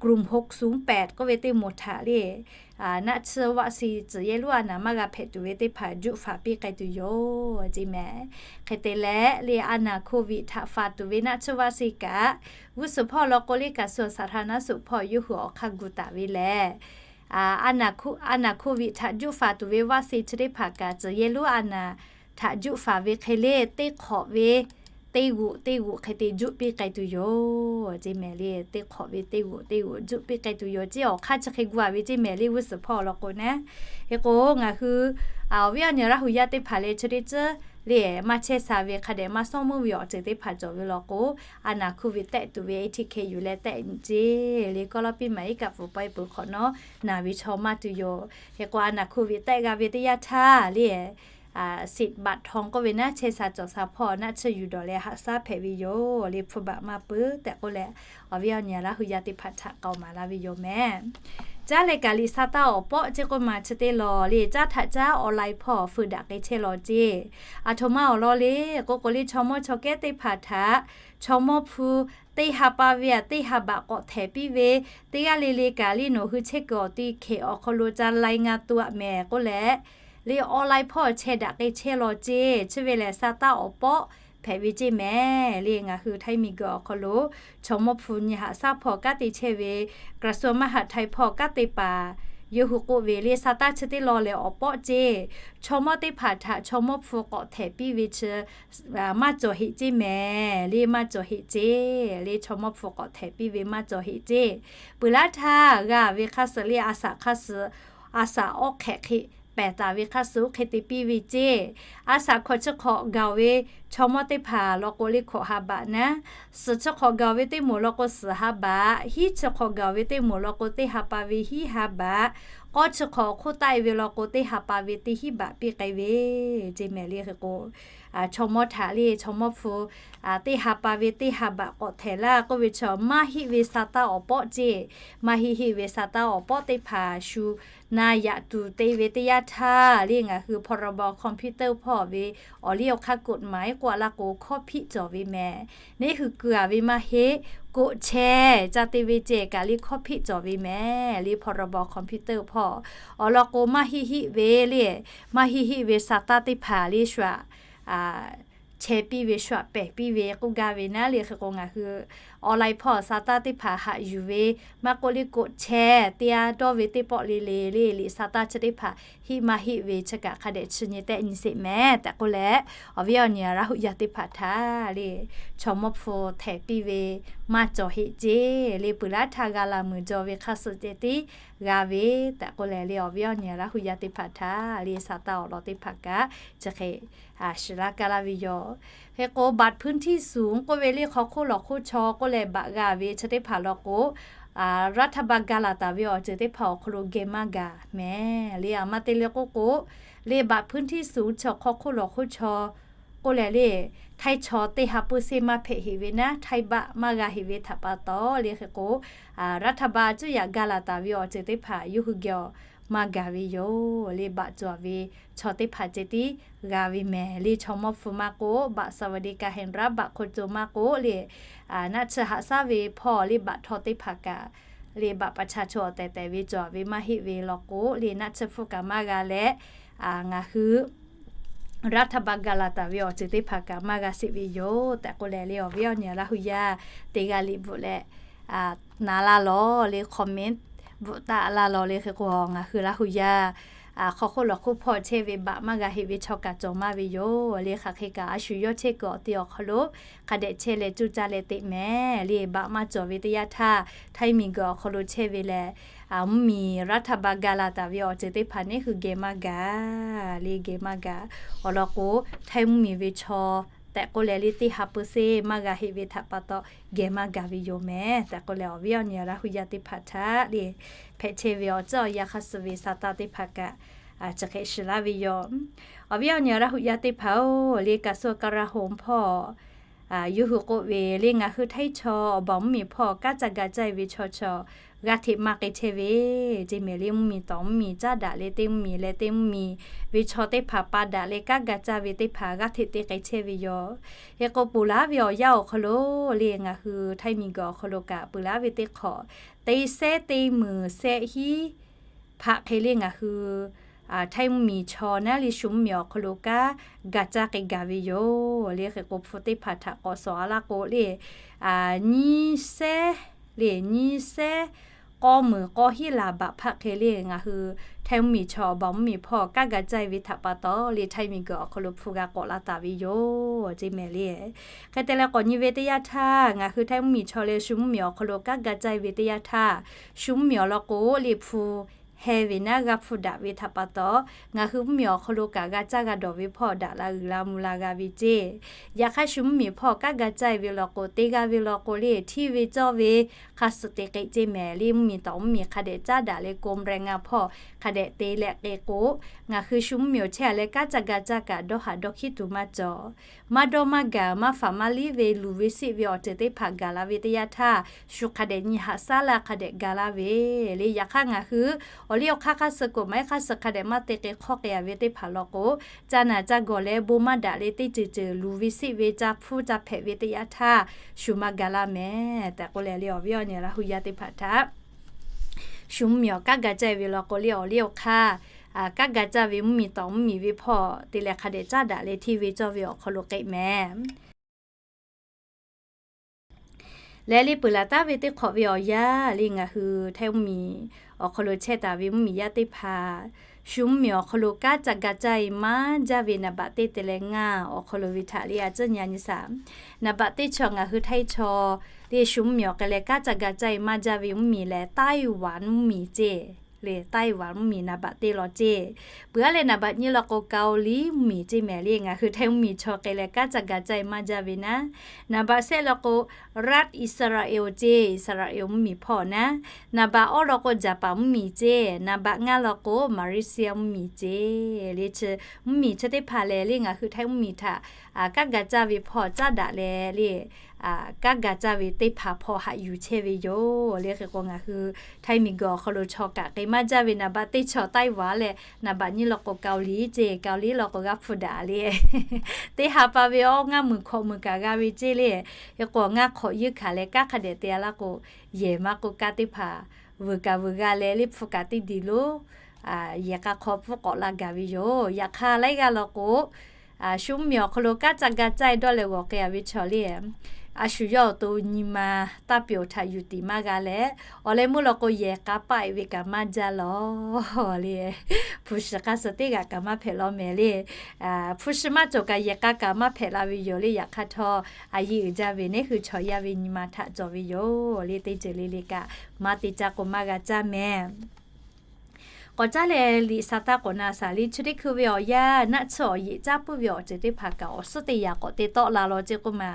กลุ่ม หกศูนย์แปด k'oˆ ve teˇ moˍ htaꞈ le, naˆ tsuhˇ vaˆ se tcuh yehˇ lonˉ a naˍ maˇ g'a hpehꞈ tuˬ ve teˇ hpaˍ juˆ faˍ piˇ k'ai tuˬ yoˬ ceˇ mehˍ. Hk'e te leh le a naˍ โควิด htaꞈ faˍ tuˬ ve naˆ tsuhˇ vaˆ se kaꞈ, g'uˇ suhˍ hpawˇ law k'o le กระทรวงสาธารณสุข hpawˇ yawˇ hui awˬ hk'aˇ gu taˍ ve lehˬ, a naˍ โควิด htaꞈ juˆ faˍ tuˬ ve vaˆ se chi teˇ hpaˍ kaꞈ tcuh yehˇ lonˉ a naˍ htaꞈ juˆ faˍ ve hk'e le teˇ hk'awꞈ ve teˇ g'oꞈ teˇ g'oꞈ hk'e te juˆ piˇ k'ai tuˬ yoˬ ceˇ mehˍ le. Teˇ hk'awꞈ ve teˇ g'oꞈ teˇ g'oꞈ juˆ piˇ k'ai tuˬ yoˬ ceˇ awˬ hk'aˇ chi hk'e gu a ve ceˇ mehˍ le g'uˇ suhˍ hpawˇ law k'o naˉ. Hk'e k'o ngaˬ hui awˬ viˉ awˬ nyi Laˇ hu yaˇ teˇ hpaˍ leh chi teˇ tcuhˉ le maˇ chehˇ sha ve hk'a dehꞈ maˇ sawˉ meuˇ ve awˬ ceuˬ teˇ hpaˍ cawˬ ve law k'o, a naˍ โควิด tehˆ tuˬ ve เอทีเค yuˬ leh tehˆ nyi ceˇ le กอลปีใหม่ กับ ปอเปียเป๋อ hk'awꞈ nawˉ naˬ ve chaw maˇ tuˬ yoˬ. Hk'e k'o a naˍ โควิด tehˆ g'a ve teˇ yanˇ htaˇ le สิทธิ์บัตรทอง k'oˆ ve naˉ chehˇ sha cawˬ sha hpawˇ naˆ tsuhˇ yuˬ dawˬ leh haꞈ shaˉ hpehꞈ ve yoˬ le hpu baꞈ maˇ peuˬ tehꞈ k'oˆ leh, awˬ viˉ awˬ nyi Laˇ hu yaˇ teˇ hpaˍ htaꞈ k'aoˍ maˍ laˇ ve yoˬ mehˍ. Caˉ leh kaꞈ liꞈ sa taˇ awˬ pawˆ ceˇ k'oˆ ma chi teˇ law le caˉ htaꞈ caˉ online hpawˇ feu daꞈ k'ai chehˇ law ceˇ. Aˬ htoꞈ ma awˬ lawn le k'o k'o le chaw mawˇ chaw kehˉ teˇ hpaˍ htaꞈ chaw mawˇ hpu teˇ ha pa ve aꞈ teˇ ha baꞈ k'awꞈ htehˍ piˇ ve, teˇ g'aˇ le le kaꞈ le nawˬ hui chehˇ kuiˬ awˬ ti hkehꞈ awˬ hk'aw lo ca lai nga tuꞈ aꞈ mehˍ k'oˆ leh, le online hpawˇ chehˇ daꞈ k'ai chehˇ law ceˇ. Chi ve lehˬ sa taˇ awˬ pawˆ hpehꞈ ve ceˇ mehˍ le ngaˬ hui htaiˇ miˬguiˬ awˬ hk'aw lo chaw mawˇ hpu nyi haꞈ shaˉ hpawˇ kanˉ te chehˇ ve กระทรวงมหาดไทย hpawˇ kanˉ te paˍ yawˇ hui k'oˆ ve le sa taˇ chi teˇ law lehˬ awˬ pawˆ ceˇ. Chaw mawˇ teˇ hpaˍ htaꞈ chaw mawˇ hpu k'awꞈ htehˍ piˇ ve chi maˇ cawˬ heꞈ ceˇ mehˍ le maˇ cawˬ heꞈ ceˇ le chaw mawˇ hpu k'awꞈ htehˍ piˇ ve maˇ cawˬ heꞈ ceˇ. Peuˬ laˇ htaˇ g'a ve hk'a suh le a shaꞈ hk'a suh a shaꞈ awˉ hk'ehꞈ hk'e pehˬ taˍ ve hk'a suh oˇ hk'e te piˇ ve ceˇ. A shaꞈ hkawꞈ chi hk'awꞈ gaˬ ve chaw mawˇ teˇ hpaˍ law k'o le hkawꞈ ha baꞈ naˉ, suhˍ chi hk'awꞈ gaˬ ve teˇ moˍ law k'o suhˍ ha baꞈ, hiˉ chi hk'awꞈ gaˬ ve teˇ moˍ law k'o teˇ ha pa ve hiˉ ha baꞈ, k'awˇ chi hk'awꞈ hk'oˆ taˆ e ve law k'o teˇ ha pa ve teˇ hiˉ baꞈ piˇ k'ai ve ceˇ mehˍ le hk'e k'o, chaw mawˇ htaꞈ le chaw mawˇ hpu teˇ ha pa ve teˇ ha baꞈ k'awꞈ htehˍ laˇ k'oˆ ve chaw maˇ heˆ ve sa taˇ awˬ pawˆ ceˇ. Maˇ heˆ heˆ ve sa taˇ awˬ pawˆ teˇ hpaˍ shu na yaꞈ tuˬ te ve teˇ yanˇ htaˇ le ngaˬ hui พรบ คอมพิวเตอร์ hpawˇ ve awˬ liˇ awˬ hk'aˇ กฎหมาย k'oˆ a laˇ k'o hkawˇ hpiˆ cawˬ ve mehˍ. Neˇ hui keu a ve maˇ heˆ, กฎแชร์ ca te ve ceh kaꞈ le hkawˇ hpiˆ cawˬ ve mehˍ le พรบ คอมพิวเตอร์ hpawˇ. Awˬ lawn k'o maˇ heˆ heˆ ve le, maˇ heˆ heˆ ve sa taˇ teˇ hpaˍ le shu aꞈ chehˇ piˇ ve shu aꞈ pehˬ piˇ ve k'oˆ gaˇ ve naˉ le hk'e k'o ngaˬ hui online hpawˇ sa taˇ teˇ hpaˍ haꞈ yuˬ ve maˇ k'oˆ le กฎแชร์ te a dawˇ ve teˇ pawˆ le le le liꞈ sa taˇ chi teˇ hpaˍ heˆ maˇ heˆ ve chi kaꞈ hk'a dehꞈ chi nyi tehˆ nyi sheˍ mehˍ tehꞈ k'oˆ leh, awˬ viˉ awˬ nyi Laˇ hu yaˇ teˇ hpaˍ htaꞈ le chaw mawˇ hpu htehˍ piˇ ve maˇ cawˬ heꞈ ceˇ le peuˬ laˉ htaˇ g'a la muiˬ jaw ve hk'a suh ceh tiˉ g'a ve tehꞈ k'oˆ leh le awˬ viˉ awˬ nyi Laˇ hu yaˇ teˇ hpaˍ htaꞈ le sa taˇ awˬ lawn teˇ hpaˍ kaꞈ chi hk'e shiˍ laˇ kaˇ laˇ ve yoˬ. Hk'e k'o บัตรพื้นที่สูง k'oˆ ve le hk'aw hk'oˆ lawˬ hk'oˆ chaw k'oˆ leh baꞈ g'a ve chi teˇ hpaˍ law k'o, รัฐบาล gaˬ laˬ taˍ ve awˬ ceuˬ teˇ hpaˍ awˬ hk'aw lo geh maˇ gaˬ mehˍ le. A maˇ te le k'oˆ k'o, le บัตรพื้นที่สูง chi awˬ hk'aw hk'oˆ lawˬ hk'oˆ chaw k'oˆ leh le, htaiˇ chaw teˇ ha เปอร์เซ็นต์ maˇ hpehꞈ heꞈ ve naˉ, htaiˇ baˆ maˇ g'a heꞈ ve htaꞈ pa taw le hk'e k'o, รัฐบาล cuˇ yaꞈ gaˬ laˬ taˍ ve awˬ ceuˬ teˇ hpaˍ yawˇ hui geh awˬ maˇ gaˬ ve yoˬ le. Baꞈ cawˬ ve chaw teˇ hpaˍ ceh tiˉ g'a ve mehˍ le. Chaw mawˇ hpu maˇ k'oˆ, บัตรสวัสดิการแห่งรัฐ baꞈ hk'aw co maˇ k'oˆ le, naˆ tsuhˇ haꞈ shaˉ ve hpawˇ le baꞈ htaw teˇ hpaˍ kaꞈ le baꞈ ประชาชน awˬ tehˬ tehˬ ve cawˬ ve maˇ heˆ ve law k'o le naˆ tsuhˇ hpfuhˇ kaꞈ maˇ g'a leh, ngaˬ hui รัฐบาล gaˬ laˬ taˍ ve awˬ ceuˬ teˇ hpaˍ kaꞈ maˇ g'a sheˍ ve yoˬ tehꞈ k'oˆ leh le awˬ viˉ awˬ nyi Laˇ hu yaˇ teˇ g'aˇ liꞈ bvuhꞈ leh na laˇ lawˬ le comment bvuhꞈ taˆ laˇ lawˬ le hk'e k'o ngaˬ hui Laˇ hu yaˇ hk'aw hk'oˆ lawˬ hk'oˆ hpawˇ chehˇ ve baꞈ maˇ g'a heꞈ ve chaw kaꞈ cawˬ maˇ ve yoˬ le. Hk'aˬ hk'e kaꞈ a shu yawˇ chehˇ kuiˬ awˬ te awˬ hk'aw lo hk'a dehꞈ chehˇ leh coˇ caˇ leh teꞈ mehˍ le. Baꞈ maˇ cawˬ ve teˇ yanˇ htaˇ htaiˇ miˬguiˬ awˬ hk'aw lo chehˇ ve lehˬ, mvuhˇmiˬ รัฐบาล gaˬ laˬ taˍ ve awˬ ceuˬ teˇ hpaˍ neˇ hui geh maˇ gaˬ le geh maˇ gaˬ. Awˬ lawn k'o, htaiˇ mvuhˇmiˬ ve chaw tehꞈ k'oˆ leh le, teˇ ha peuˬ seˇ maˇ g'a heˆ ve htaꞈ pa taw, geh maˇ gaˬ ve yoˬ mehˍ tehꞈ k'oˆ leh, awˬ viˉ awˬ nyi Laˇ hu yaˇ teˇ hpaˍ htaꞈ le hpehꞈ chehˇ ve awˬ ceuˬ awˬ yanˇ hk'aˇ suh ve sa taˇ teˇ hpaˍ kaꞈ chi hk'e shiˍ laˇ ve yoˬ. Awˬ viˉ awˬ nyi Laˇ hu yaˇ teˇ hpaˍ-oˬ, le kaꞈ suh ka ra hoꞈ hpawˇ yawˇ hui k'oˆ ve le, ngaˬ hui Htaiˇ chaw awˬ baˬ mvuhˇmiˬ hpawˇ kanˉ ca ga caˇ ve chaw chaw g'aˇ hteꞈ maˇ k'ai chehˇ ve ceˇ mehˍ le. Mvuhˇmiˬ tawˍ mvuhˇmiˬ caˉ daꞈ leh teˇ mvuhˇmiˬ leh teˇ mvuhˇmiˬ ve chaw teˇ hpaˍ pa daꞈ leh kanˉ ga caˇ ve teˇ hpaˍ g'aˇ hteꞈ te k'ai chehˇ ve yoˬ. Hk'e k'o, peuˬ laˇ ve awˬ yanˇ awˬ hk'aw lo le, ngaˬ hui Htaiˇ miˬguiˬ awˬ hk'aw lo kaꞈ peuˬ laˇ ve teˇ hk'awꞈ, teˇ sehˉ teˇ meunˍ sehˆ hiˉ hpaꞈ hk'e le ngaˬ hui Htaiˇ mvuhˇmiˬ chaw naˉ le shu mvuhˇmiˬ awˬ hk'aw lo kanˉ ga caˇ k'ai gaˬ ve yoˬ le. Hk'e k'o, hpu teˇ hpaˍ htaꞈ k'awꞈ sawˍ a laˇ k'o le, nyiˇ sehˉ le nyiˇ sehˉ k'awˇ meunˍ k'awˇ hiˉ laˬ baꞈ hpaˆ hk'e le ngaˬ hui Htaiˇ mvuhˇmiˬ chaw awˬ baˬ mvuhˇmiˬ hpawˇ kanˉ ga caˇ ve htaꞈ pa taw le, Htaiˇ miˬguiˬ awˬ hk'aw lo hpu g'a k'awꞈ la taˍ ve yoˬ ceˇ mehˍ le. Hk'e te leh k'awꞈ nyi ve teˇ yanˇ htaˇ, ngaˬ hui Htaiˇ mvuhˇmiˬ chaw leh shu mvuhˇmiˬ awˬ hk'aw lo kanˉ ga caˇ ve teˇ yanˇ htaˇ, shu mvuhˇmiˬ awˬ lawn k'o le hpu heh ve naˉ g'a hpu daꞈ ve htaꞈ pa taw, ngaˬ hui mvuhˇmiˬ awˬ hk'aw lo kaꞈ g'a caˇ g'a dawˬ ve hpawˇ daꞈ la uiˍ la mvuh la g'a ve ceˇ. Yaꞈ hk'aˇ shu mvuhˇmiˬ hpawˇ kanˉ ga caˇ ve lawn k'o, te g'a ve lawn k'o le, hteˇ ve cawˇ ve hk'a suh te k'ai ceˇ mehˍ le. Mvuhˇmiˬ tawˍ mvuhˇmiˬ hk'a dehꞈ caˉ daꞈ leh กรมแรงงาน hpawˇ hk'a dehꞈ te leh k'ai k'o, ngaˬ hui shu mvuhˇmiˬ awˬ chehˇ a leh kanˉ ca ga caˇ kaꞈ dawˇ haꞈ dawˇ hkiˉ tuˬ maˇ cawˬ. Maˇ dawˇ maˇ gaˬ maˇ faˍ maˇ liˇ ve luˬ ve seˆ ve awˬ ceuˬ teˇ hpaˍ gaˬ la ve teˇ yanˇ htaˇ, shu hk'a dehꞈ nyi haꞈ shaˉ la hk'a dehꞈ ga laˇ ve le. Yaꞈ hk'aˇ ngaˬ hui awˬ liˇ awˬ hk'aˇ hk'a suh k'o maˇ heˆ hk'a suh hk'a dehꞈ maˇ te k'ai hk'awˇ k'ai a ve teˇ hpaˍ lawn k'o, ca naˬ ca gawˬ leh bon maˇ daꞈ leh teˇ ceuˬ ceuˬ luˬ ve seˆ ve ca hpuˇ ca hpehꞈ ve teˇ yanˇ htaˇ, shu maˇ ga laˇ mehˍ tehꞈ k'oˆ leh le, awˬ viˉ awˬ nyi Laˇ hu yaˇ teˇ hpaˍ htaꞈ shu mvuhˇmiˬ awˬ kanˉ ga caˇ ve lawn k'o le, awˬ liˇ awˬ hk'aˇ kanˉ ga caˇ ve mvuhˇmiˬ tawˍ mvuhˇmiˬ ve hpawˇ te leh hk'a dehꞈ caˉ daꞈ leh hteˇ ve cawˇ ve awˬ hk'aw lo k'ai mehˍ. Leh le peuˬ laˬ taˉ ve teˇ hk'awꞈ ve awˬ yanˇ le ngaˬ hui Htaiˇ mvuhˇmiˬ awˬ hk'aw lo chehˇ taˍ ve mvuhˇmiˬ yaˇ teˇ hpaˍ, shu mvuhˇmiˬ awˬ hk'aw lo kanˉ ca ga caˇ e maˇ jaˇ ve naˍ baꞈ teˇ te leh ngaˇ awˬ hk'aw lo ve htaꞈ le a ciˉ nyi a nyi shaˍ. Naˍ baꞈ teˇ chaw ngaˬ hui Htaiˇ chaw le shu mvuhˇmiˬ awˬ hk'e leh kanˉ ca ga caˇ e maˇ jaˇ ve mvuhˇmiˬ lehˬ, Taiwan mvuhˇmiˬ ceˇ le. Taiwan mvuhˇmiˬ naˍ baꞈ teˇ law ceˇ. Peuˬ aˉ leh naˍ baꞈ nyiˇ law k'o, Kaoli mvuhˇmiˬ ceˇ mehˍ le. Ngaˬ hui Htaiˇ mvuhˇmiˬ chaw hk'e leh kanˉ ca ga caˇ e maˇ jaˇ ve naˉ, naˍ baꞈ shehˆ law k'o, รัฐอิสราเอล ceˇ, Iˉsaˍraˍeˍlaˆ mvuhˇmiˬ hpawˇ naˉ, naˍ baꞈ awˇ law k'o, Japan mvuhˇmiˬ ceˇ, naˍ baꞈ ngaˇ law k'o, Malaysia mvuhˇmiˬ ceˇ le. Chi mvuhˇmiˬ chi teˇ hpaˍ lehˬ le ngaˬ hui Htaiˇ mvuhˇmiˬ htaꞈ kanˉ ga caˇ ve hpawˇ caˉ daꞈ leh le, kanˉ ga caˇ ve teˇ hpaˍ hpawˇ haꞈ yuˬ chehˇ ve yoˬ le. Hk'e k'o ngaˬ hui Htaiˇ miˬguiˬ awˬ hk'aw lo chaw kaꞈ k'ai maˇ jaˇ ve naˍ baꞈ teˇ chaw Taiwan leh, naˍ baꞈ nyiˇ law k'o, Kaoli ceˇ, Kaoli law k'o g'a hpu daꞈ le. Teˇ ha pa ve awˇ ngaˇ meuˬ hkawꞈ meuˬ kaꞈ g'a ve ceˇ le. Hk'e k'o ngaˇ hk'awꞈ yeunˇ hkanˍ leh kanˉ hk'a dehꞈ te a laˇ k'o, yehˬ maˇ k'oˆ kanˉ teˇ hpaˍ vuiˬ kaꞈ vuiˬ g'a leh le hpu kaꞈ teˇ diˬ lo yehˬ k'a hk'aw pfuhˇ k'awꞈ la gaˬ ve yoˬ. Yaꞈ hk'aˇ laiˉ g'aˇ law k'o, shu mvuhˇmiˬ awˬ hk'aw lo kanˉ ca ga caˇ e dawˇ leh g'awˬ k'ai a ve chaw le, a shu yawˇ awˬ to nyi ma taˇ pyeˬ awˬ htaꞈ yuˬ tiˍ maˇ g'a leh, awˬ leh meuˇ law k'o yehˬ k'a paˆ e ve kaꞈ maˇ jaˇ law le. Hpu shi k'a suh teˇ g'aꞈ kaꞈ maˇ hpehꞈ law mehˍ le. Hpu shi maˇ cawˬ kaꞈ yehˬ k'a kaꞈ maˇ hpehꞈ la ve yoˬ le. Yaꞈ hk'aˇ htawˇ, a yiˇ uiˍ jaˇ ve neˉ hui chaw yaˇ ve nyi ma htaꞈ cawˬ ve yoˬ le. Teˇ ceuˬ le le kaꞈ maˇ te caˇ k'o maˇ g'a caˇ mehˍ. K'awꞈ caˉ leh liꞈ sa taˇ k'awꞈ na shaˍ le. Chi teˇ hkui ve awˬ yanˇ naˆ tsuhˇ awˬ yeꞈ caˉ puiˉ ve awˬ ceuˬ teˇ hpaˍ kaꞈ awˬ suhˉ teˇ yaꞈ k'awꞈ te tawˆ la law ceˇ k'oˆ ma,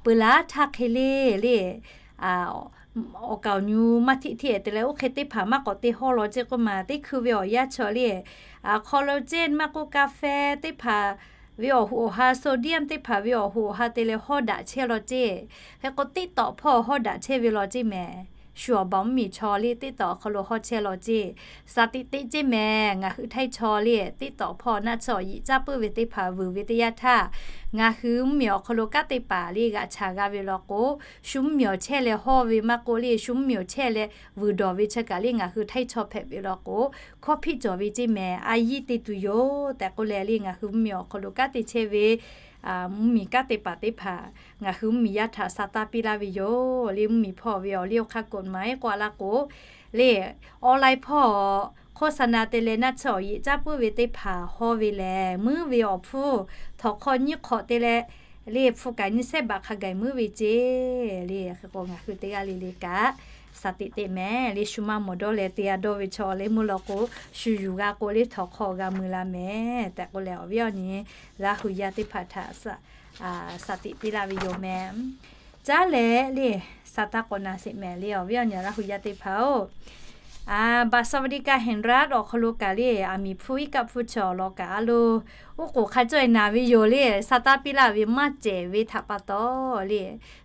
peuˬ laˇ htaˇ hk'e le le awˬ kaˍ awˬ nyu maˇ hteˆ hteˆ te leh oˇ hk'e teˇ hpaˍ maˇ k'awꞈ te hawˇ law ceˇ k'oˆ ma, teˇ hkui ve awˬ yanˇ chaw le, a hk'aw lo ceˇ maˇ k'oˆ, กาแฟ teˇ hpaˍ ve awˬ hoꞈ awˬ ha, sodium teˇ hpaˍ ve awˬ hoꞈ awˬ ha te leh hawˇ daꞈ chehˇ law ceˇ. Hk'e k'o teˇ tawꞈ hpawˇ hawˇ daꞈ chehˇ ve law ceˇ mehˍ. Shu awˬ baˬ mvuhˇmiˬ chaw le teˇ tawꞈ awˬ hk'aw lo hawˇ chehˇ law ceˇ. Shaˍ tiꞈ teˇ ceˇ mehˍ. Ngaˬ hui Htaiˇ chaw le teˇ tawꞈ hpawˇ naˆ tsuhˇ awˬ yeꞈ caˉ puiˉ ve teˇ hpaˍ vuiˬ ve teˇ yanˇ htaˇ, ngaˬ hui mvuhˇmiˬ awˬ hk'aw lo kanˉ te paˍ le g'aꞈ chaˍ g'a ve law k'o, shu mvuhˇmiˬ awˬ chehˇ leh hawˇ ve maˇ k'oˆ le, shu mvuhˇmiˬ awˬ chehˇ leh vuiˬ dawˬ ve chi kaꞈ le ngaˬ hui Htaiˇ chaw hpehꞈ ve law k'o, hkawˇ hpiˆ cawˬ ve ceˇ mehˍ. A yiˇ te tuˬ yoˬ tehꞈ k'oˆ leh le ngaˬ hui mvuhˇmiˬ awˬ hk'aw lo kanˉ te chehˇ ve mvuhˇmiˬ kanˉ te paˍ teˇ hpaˍ ngaˬ hui mvuhˇmiˬ yaˇ htaꞈ sa taˇ piˇ laˇ ve yoˬ le. Mvuhˇmiˬ hpawˇ ve awˬ liˇ awˬ hk'aˇ กฎหมาย k'oˆ a laˇ k'o le, online hpawˇ โฆษณา te leh naˆ tsuhˇ awˬ yeꞈ caˉ puiˉ ve teˇ hpaˍ hawˇ ve lehˬ, muiˉ ve awˬ hpfuhˇ htawnˍ hk'aw nyiˇ hk'awꞈ te leh le hpu kaꞈ nyiˇ sehˉ baꞈ hk'a gaˬ muiˉ ve ceˇ le. Hk'e k'o ngaˬ hui teˇ g'aˇ le le kaꞈ shaˍ tiꞈ teˇ mehˍ le. Shu maˇ mawˬ dawˇ leh te a dawˇ ve chaw leh meuˇ law k'o, shu yuˬ g'a k'o le htawnˍ hk'aw g'a mui la mehˍ tehꞈ k'oˆ leh awˬ viˉ awˬ nyi Laˇ hu yaˇ teˇ hpaˍ htaꞈ shaˍ shaˍ tiꞈ piˇ laˇ ve yoˬ meh. Caˉ leh le, sa taˇ k'awꞈ na sheˍ mehˍ le awˬ viˉ awˬ nyi Laˇ hu yaˇ teˇ hpaˍ-oˬ, บัตรสวัสดิการแห่งรัฐ awˬ hk'aw lo kaꞈ le, aˬ miˍ hpfuhˇ iˉ kaˆ hpfuhˇ chi awˬ lawn kaꞈ a lo, oˇ k'oˍ hk'a cawˇ-e na ve yoˬ le. Sa taˇ piˇ laˇ ve maˇ cehˬ ve htaꞈ pa taw le,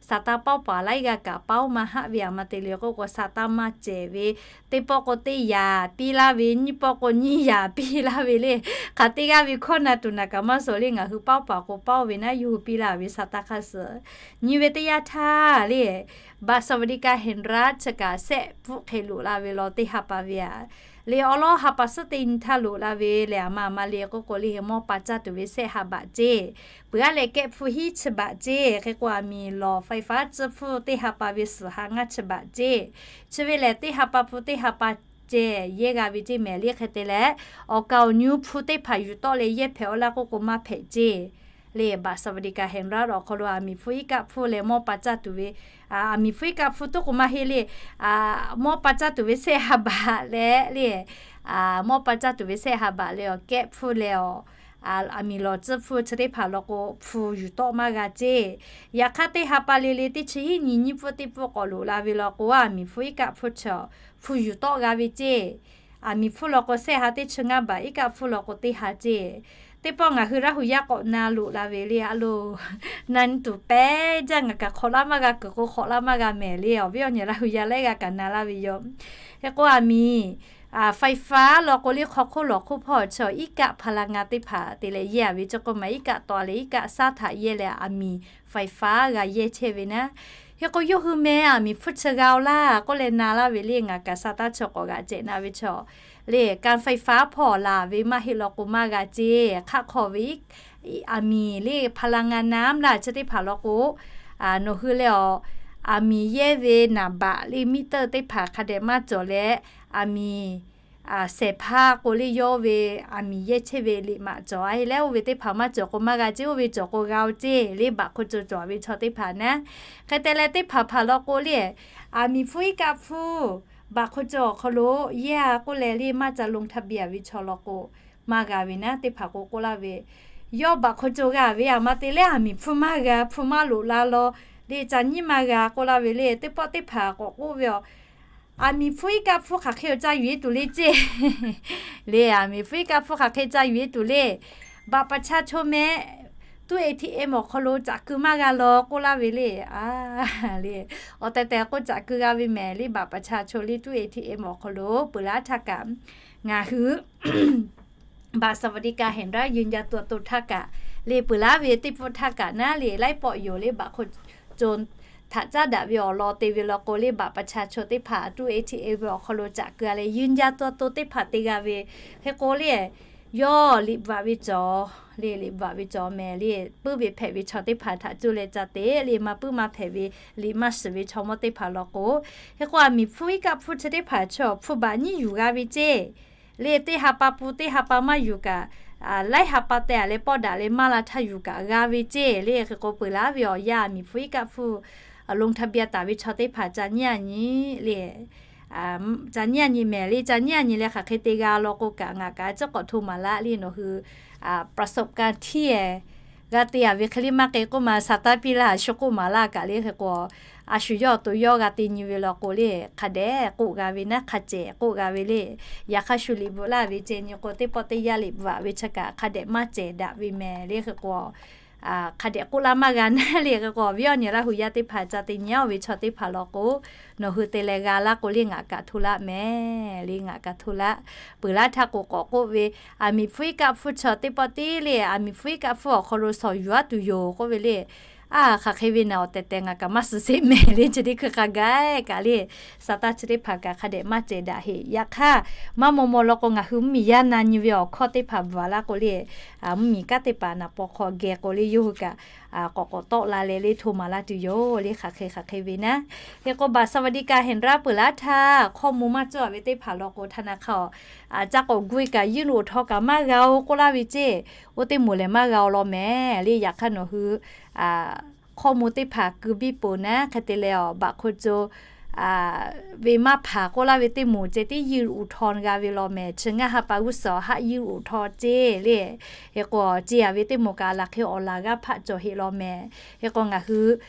sa taˇ paoˉ paˍ laiˉ g'aˇ kaꞈ paoˉ maˇ haˆ ve aˬ ma te le k'oˆ k'o, sa taˇ maˇ cehˬ ve, teˇ pawˆ k'o teˇ yaꞈ piˇ laˇ ve, nyiˇ pawˆ k'o nyiˇ yaꞈ piˇ laˇ ve le. Hk'aˬ teˇ g'aˇ ve hkawˇ na tuˬ naˍ kaꞈ maˇ suhˍ le, ngaˬ hui paoˉ paˍ k'o paoˉ ve naˉ, yawˇ hui piˇ laˇ ve sa taˇ hk'aˇ suh. Nyi ve teˇ yanˇ htaˇ le, บัตรสวัสดิการแห่งรัฐ chi kaꞈ sehˆ pfuhˆ hk'e loꞈ la ve law teˇ ha pa ve aꞈ le, awˉ lawˉ ha pa suhˉ teˇ nyi htaˇ loꞈ la ve lehˬ, aˬ ma aˬ ma le k'oˆ k'o le, mawˇ pa caˇ tuˬ ve sehˆ ha baꞈ ceˇ, peuˬ aˉ leh kehˆ hpfuhˇ hiˉ chi baꞈ ceˇ, hk'e k'o aˬ miˍ lawˬ ไฟฟ้า tcuhˇ hpfuhˇ teˇ ha pa ve suhˍ ha ngaˇ chi baꞈ ceˇ. Chi ve lehˬ, teˇ ha pa hpu teˇ ha pa ceh yehˇ g'a ve ceˇ mehˍ le. Hk'e te leh, awˬ kaˍ awˬ nyi hpu teˇ hpaˍ yuˬ tawˆ leh yehˇ hpehꞈ-aw laˇ k'oˆ k'o maˇ hpehꞈ ceˇ le. บัตรสวัสดิการแห่งรัฐ awˬ hk'aw lo aˬ miˍ hpfuhˇ iˉ kaˆ hpfuhˇ leh mawˇ pa caˇ tuˬ ve, aˬ miˍ hpfuhˇ iˉ kaˆ hpfuhˇ tuˉ k'o maˇ heˆ le, mawˇ pa caˇ tuˬ ve sehˆ ha baꞈ leh le, mawˇ pa caˇ tuˬ ve sehˆ ha baꞈ leh awˬ kehˆ hpfuhˇ leh awˬ, aˬ miˍ lawˬ tcuhˇ hpfuhˇ chi teˇ hpaˍ law k'o hpu yuˬ tawˆ maˇ g'a ceˇ. Yaꞈ hk'aˇ teˇ ha pa le le teˇ chi hiˉ nyi nyiˇ pfuhˇ teˇ pfuhˇ k'awꞈ loꞈ la ve law k'o, aˬ miˍ hpfuhˇ iˉ kaˆ hpfuhˇ chi hpu yuˬ tawˆ g'a ve ceˇ. Aˬ miˍ hpfuhˇ law k'o sehˆ ha teˇ chi ngaˇ baꞈ, iˉ kaˆ hpfuhˇ law k'o teˇ ha ceˇ. Teˇ pawˆ ngaˬ hui Laˇ hu yaˇ k'awꞈ na loꞈ la ve le a lo, na nyi tuˬ pehˉ jaˇ, ngaˬ kaꞈ hk'awꞈ laˇ maˇ g'a kuiˬ k'o hk'awꞈ laˇ maˇ g'a mehˍ le awˬ viˉ awˬ nyi Laˇ hu yaˇ lehˉ g'a kaꞈ na laˇ ve yoˬ. Hk'e k'o aˬ miˍ ไฟฟ้า law k'o le hk'aw hk'oˆ lawˬ hk'oˆ hpawˇ chi iˉ kaˆ พลังงาน teˇ hpaˍ te leh yehˇ a ve ceˇ k'o maˬ, iˉ kaˆ taw leh iˉ kaˆ shaˉ htaꞈ yehˇ leh aˬ miˍ ไฟฟ้า g'a yehˇ chehˇ ve naˉ. Hk'e k'o yawˇ hui meh aˬ miˍ hpfuhˇ chi g'a-o laˇ k'oˆ leh na laˇ ve le. Ngaˬ kaꞈ sa taˇ chi k'awꞈ g'aꞈ cehˬ na ve chaw le, การไฟฟ้า hpawˇ laˬ ve maˇ heˆ law k'o maˇ g'a ceˇ. Hk'aˆ hk'aw ve aˬ miˍ le พลังงานน้ำ laˇ chi teˇ hpaˍ law k'o, nawˬ hui leh awˬ aˬ miˍ yehˇ ve naˍ baꞈ le มิเตอร์ teˇ hpaˍ hk'a dehꞈ maˇ cawˬ leh, aˬ miˍ shehˍ hpaˇ k'o le yawˇ ve aˬ miˍ yehˇ chehˇ ve liꞈ maꞈ cawˬ a heˆ leh, oˇ ve teˇ hpaˍ maˇ cawˬ k'o maˇ g'a ceˇ, oˇ ve cawˬ k'o g'a-o ceˇ le. Baꞈ hk'oˆ co cawˬ ve chaw teˇ hpaˍ naˉ. Hk'e te leh teˇ hpaˍ hpaˍ law k'o le, aˬ miˍ hpfuhˇ iˉ kaˆ hpfuhˇ baꞈ hk'oˆ co awˬ hk'aw lo yehˇ a k'oˆ leh le maˇ ca ลงทะเบียน ve chaw law k'o maˇ g'a ve naˉ. Teˇ hpaˍ k'o k'oˆ laˇ ve, yawˇ baꞈ hk'oˆ co g'a ve aˬ ma te leh aˬ miˍ hpfuhˇ maˇ g'a, hpfuhˇ maˇ loꞈ la law le ca nyiˉ maˇ g'a k'oˆ laˇ ve le. Teˇ pawˆ teˇ hpaˍ k'awꞈ k'oˆ ve, aˬ miˍ hpfuhˇ iˉ kaˆ hpfuhˇ hk'aˬ hk'e awˬ ca yuˬ-e tuˬ le ceˇ le. Aˬ miˍ hpfuhˇ iˉ kaˆ hpfuhˇ hk'aˬ hk'e ca yuˬ-e tuˬ le, บัตรประชาชน meh, ตู้ เอทีเอ็ม awˬ hk'aw lo caꞈ keu maˇ g'a law k'oˆ laˇ ve le. A le, awˬ tehˬ tehˬ k'o caꞈ keu g'a ve mehˍ le. บัตรประชาชน le ตู้ เอทีเอ็ม awˬ hk'aw lo peuˬ laˇ htaˇ kaꞈ ngaˬ hui บัตรสวัสดิการแห่งรัฐ ยืนยันตัวตน htaˇ kaꞈ le, peuˬ laˇ ve teˇ pfuhˇ htaˇ kaꞈ naˉ le laiˉ pawˆ yoˬ le. Baꞈ hk'oˆ co htaꞈ caˉ daꞈ ve awˬ lawn te ve law k'o le, บัตรประชาชน teˇ hpaˍ ตู้ เอทีเอ็ม ve awˬ hk'aw lo caꞈ keu a leh ยืนยันตัวตน teˇ hpaˍ te g'a ve. Hk'e k'o le, yawˇ liꞈ bvuhꞈ ve cawˬ le, liꞈ bvuhꞈ ve cawˬ mehˍ le. Puiˉ ve hpehꞈ ve chaw teˇ hpaˍ htaꞈ cuˇ leh ca te le, maˇ puiˉ maˇ hpehꞈ ve liꞈ maˇ shiˍ ve chaw mawˇ teˇ hpaˍ law k'o, hk'e k'o aˬ miˍ hpfuhˇ iˉ kaˆ hpfuhˇ chi teˇ hpaˍ chaw hpfuhˇ baꞈ nyiˉ yuˬ g'a ve ceˇ le. Teˇ ha pa pun teˇ ha pa maˇ yuˬ kaꞈ, laiˉ ha pa teh a leh pawˆ daꞈ leh maˇ la htaˇ yuˬ kaꞈ g'a ve ceˇ le. Hk'e k'o peuˬ laˇ ve awˬ yanˇ aˬ miˍ hpfuhˇ iˉ kaˆ hpfuhˇ ลงทะเบียน taˍ ve chaw teˇ hpaˍ ca nyiˉ a nyi le, ca nyiˉ a nyi mehˍ le. Ca nyiˉ a nyi leh hk'aˬ hk'e te g'a law k'o kaꞈ ngaˬ kaꞈ a ciˉ k'awꞈ hto maˍ laˇ le. Nawˬ hui ประสบการณ์ htiˇ-ehˍ g'a te a ve hk'e le maˇ k'e k'oˆ ma, sa taˇ piˇ laˇ a shu k'oˆ maˍ laˇ kaꞈ le. Hk'e k'o a shu yawˇ awˬ to yawˇ g'a te nyi ve law k'o le, hk'a dehꞈ k'oˆ g'a ve naˉ, hk'a cehˬ k'oˆ g'a ve le. Yaꞈ hk'aˇ shu liꞈ bvuhꞈ laˇ ve ceh nyi k'o, teˇ pawˆ teˇ yanˇ liꞈ bvuhꞈ a ve chi kaꞈ hk'a dehꞈ maˇ cehˬ daꞈ ve mehˍ le. Hk'e k'o hk'a dehꞈ k'oˆ laˇ maˇ g'a naˉ le. Hk'e k'o awˬ viˉ awˬ nyi Laˇ hu yaˇ teˇ hpaˍ ca te nyi a ve chaw teˇ hpaˍ law k'o, nawˬ hui te leh g'a laˇ k'o le ngaˬ kaꞈ hto laˇ mehˍ le, ngaˬ kaꞈ hto laˇ. Peuˬ laˇ htaˇ k'o k'awꞈ k'oˆ ve, aˬ miˍ hpfuhˇ iˉ kaˆ hpfuhˇ chaw teˇ pawˆ tiˉ le, aˬ miˍ hpfuhˇ iˉ kaˆ hpfuhˇ awˬ hk'aw lo shawˍ yuˬ aˉ tuˬ yoˬ k'oˆ ve le. A, hk'aˬ hk'e ve naˬ awˬ tehˬ tehˬ ngaˬ kaꞈ maˇ suhˍ sheˆ mehˍ le. Chi teˇ hkui hk'a gaˬ kaꞈ le, sa taˇ chi teˇ hpaˍ kaꞈ hk'a dehꞈ maˇ cehˬ daꞈ heˆ. Yaꞈ hk'aˇ maˇ maw maw law k'o ngaˬ hui mvuhˇmiˬ yaˇ na nyi ve awˬ hkawˇ teˇ hpaˍ bvuhꞈ laˇ k'o le, mvuhˇmiˬ kanˉ teˇ hpaˍ naˍ paw hk'aw geh k'o le yawˇ hui kaꞈ k'awꞈ k'awꞈ tawˆ la leh le hto maˍ laˇ tuˬ yoˬ le. Hk'aˬ hk'e hk'aˬ hk'e ve naˉ. Hk'e k'o บัตรสวัสดิการแห่งรัฐ peuˬ laˇ htaˇ ข้อมูล maˇ cawˬ a ve teˇ hpaˍ law k'o ธนาคาร ca k'awꞈ gu e kaꞈ yinˉ lo htawˇ kaꞈ maˇ g'a-o k'oˆ laˇ ve ceˇ. Oˇ teˇ moˍ lehˬ maˇ g'a-o law mehˍ le. Yaꞈ hk'aˇ nawˬ hui ข้อมูล teˇ hpaˍ keu biˇ peuˬ naˉ. Hk'e te leh awˬ baꞈ hk'oˆ co ve maˇ hpanˍ k'oˆ laˇ ve teˇ moˍ ceh tiˉ yinˇ uˍ htaw g'a ve law mehˍ. Chi ngaˇ ha pa g'uˇ suhˍ haˆ yinˇ uˍ htaw ceˇ le. Hk'e k'o, ceˇ a ve teˇ moˍ kaꞈ laˬ hk'e awˬ laˬ g'aˇ hpaˆ cawˬ heˆ law mehˍ. Hk'e k'o, ngaˬ hui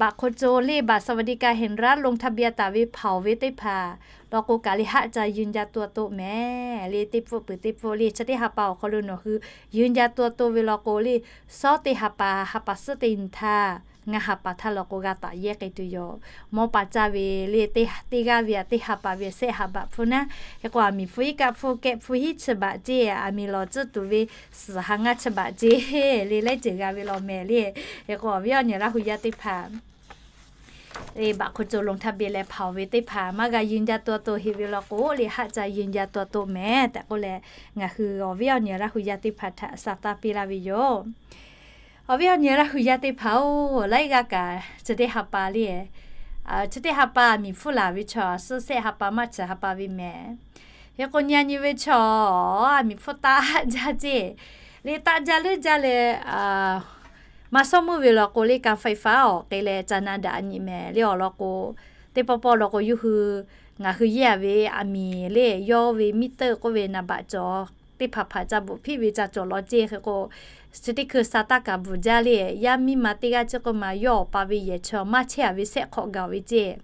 บัตรคนจน le บัตรสวัสดิการแห่งรัฐ ลงทะเบียน taˍ ve hpanˍ ve teˇ hpaˍ law k'o, kaꞈ le haˆ ca ยืนยันตัวตน mehˍ le. Teˇ pfuhˆ peuˬ teˇ pfuhˆ le, chi teˇ ha pa awˬ hk'aw lo nawˬ hui ยืนยันตัวตน ve law k'o le, shawˉ teˇ ha pa, ha pa suhˉ teˇ nyi htaˇ, ngaˇ ha pa htaˇ law k'o g'a taˍ yehˇ k'ai tuˬ yoˬ. Mawˇ pa caˇ ve le, teˇ g'aˇ ve a teˇ ha pa ve shehˆ ha baꞈ hpfuhˇ naˉ. Hk'e k'o, aˬ miˍ hpfuhˇ hiˉ kaˆ hpfuhˇ kehˆ hpfuhˇ hiˉ chi baꞈ ceˇ, aˬ miˍ lawˬ tcuhˉ tuˬ ve suhˍ ha ngaˇ chi baꞈ ceˇ le, laiˉ ceuˬ g'a ve law mehˍ le. Hk'e k'o, awˬ viˉ awˬ nyi Laˇ hu yaˇ teˇ hpaˍ le บัตรคนจน ลงทะเบียน leh hpanˍ ve teˇ hpaˍ maˇ g'a ยืนยันตัวตน heˆ ve law k'o le, haˆ ca ยืนยันตัวตน mehˍ tehꞈ k'oˆ leh, ngaˬ hui awˬ viˉ awˬ nyi Laˇ hu yaˇ teˇ hpaˍ htaꞈ sha taˇ piˇ laˇ ve yoˬ. Awˬ viˉ awˬ nyi Laˇ hu yaˇ teˇ hpaˍ-oˬ, laiˉ g'aˇ kaꞈ chi teˇ ha pa le, chi teˇ ha pa aˬ miˍ hpfuhˇ laˬ ve chaw suhˉ shehˆ ha pa maˇ chi ha pa ve mehˍ. Hk'e k'o, nyi a nyi ve chaw aˬ miˍ hpfuhˇ taˆ jaˇ ceˇ le, taˆ jaˇ leuˉ jaˇ leh, maˇ shawˉ meuˇ ve law k'o le, การไฟฟ้า awˬ k'e leh ca na daꞈ nyi mehˍ le. Awˬ lawn k'o, teˇ pawˆ pawˆ law k'o, yawˇ hui ngaˬ hui yehˇ ve aˬ miˍ le, yawˇ ve มิเตอร์ k'oˆ ve naˍ baꞈ cawˬ teˇ hpaˍ hpaˍ ca bvuhꞈ hpiˆ ve ca cawˬ law ceˇ. Hk'e k'o, chi teˇ hkui sha taˇ kaꞈ bvuhꞈ jaˇ le. Yaˇ miˇ ma teˇ g'aˇ chi k'oˆ ma, yawˇ awˬ pa ve yehˬ chi maˇ chehˇ a ve shehˆ hk'awꞈ gaˬ ve ceˇ.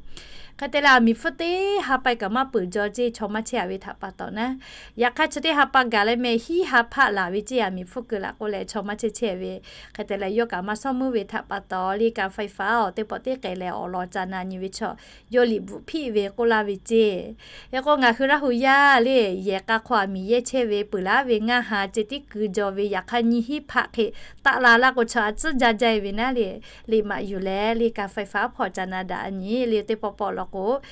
Hk'e te leh, aˬ miˍ hpfuhˇ teˇ ha pa kaꞈ maˇ peuˬ jaw ceˇ, chaw maˇ chehˇ a ve htaꞈ pa taw naˉ. Yaꞈ hk'aˇ, chi teˇ ha pa gaˬ leh mehˍ hiˉ ha hpaˆ laˬ ve ceˇ, aˬ miˍ hpfuhˇ keu laꞈ k'oˆ leh chaw maˇ chehˇ chehˇ ve. Hk'e te leh, yawˇ kaꞈ maˇ shawˉ meuˇ ve htaꞈ pa taw le, การไฟฟ้า awˬ teˇ pawˆ teˇ k'ehˍ leh awˬ lawn ca na nyi ve chaw, yawˇ liꞈ bvuhꞈ hpiˆ ve k'oˆ laˇ ve ceˇ. Hk'e k'o, ngaˬ hui Laˇ hu yaˇ le, yehˬ k'a hk'aw aˬ miˍ yehˇ chehˇ ve peuˬ laˇ ve ngaˇ ha ceh tiˉ keu jaw ve, yaꞈ hk'aˇ nyiˇ hiˉ hpaˆ hk'e taˆ la laˇ k'o, chaw a tcuhˉ jaˇ jaˇ e ve naˉ le. Liꞈ maꞈ yuˬ leh le, การไฟฟ้า hpawˇ ca na daꞈ a nyi le, teˇ pawˆ pawˆ law k'o,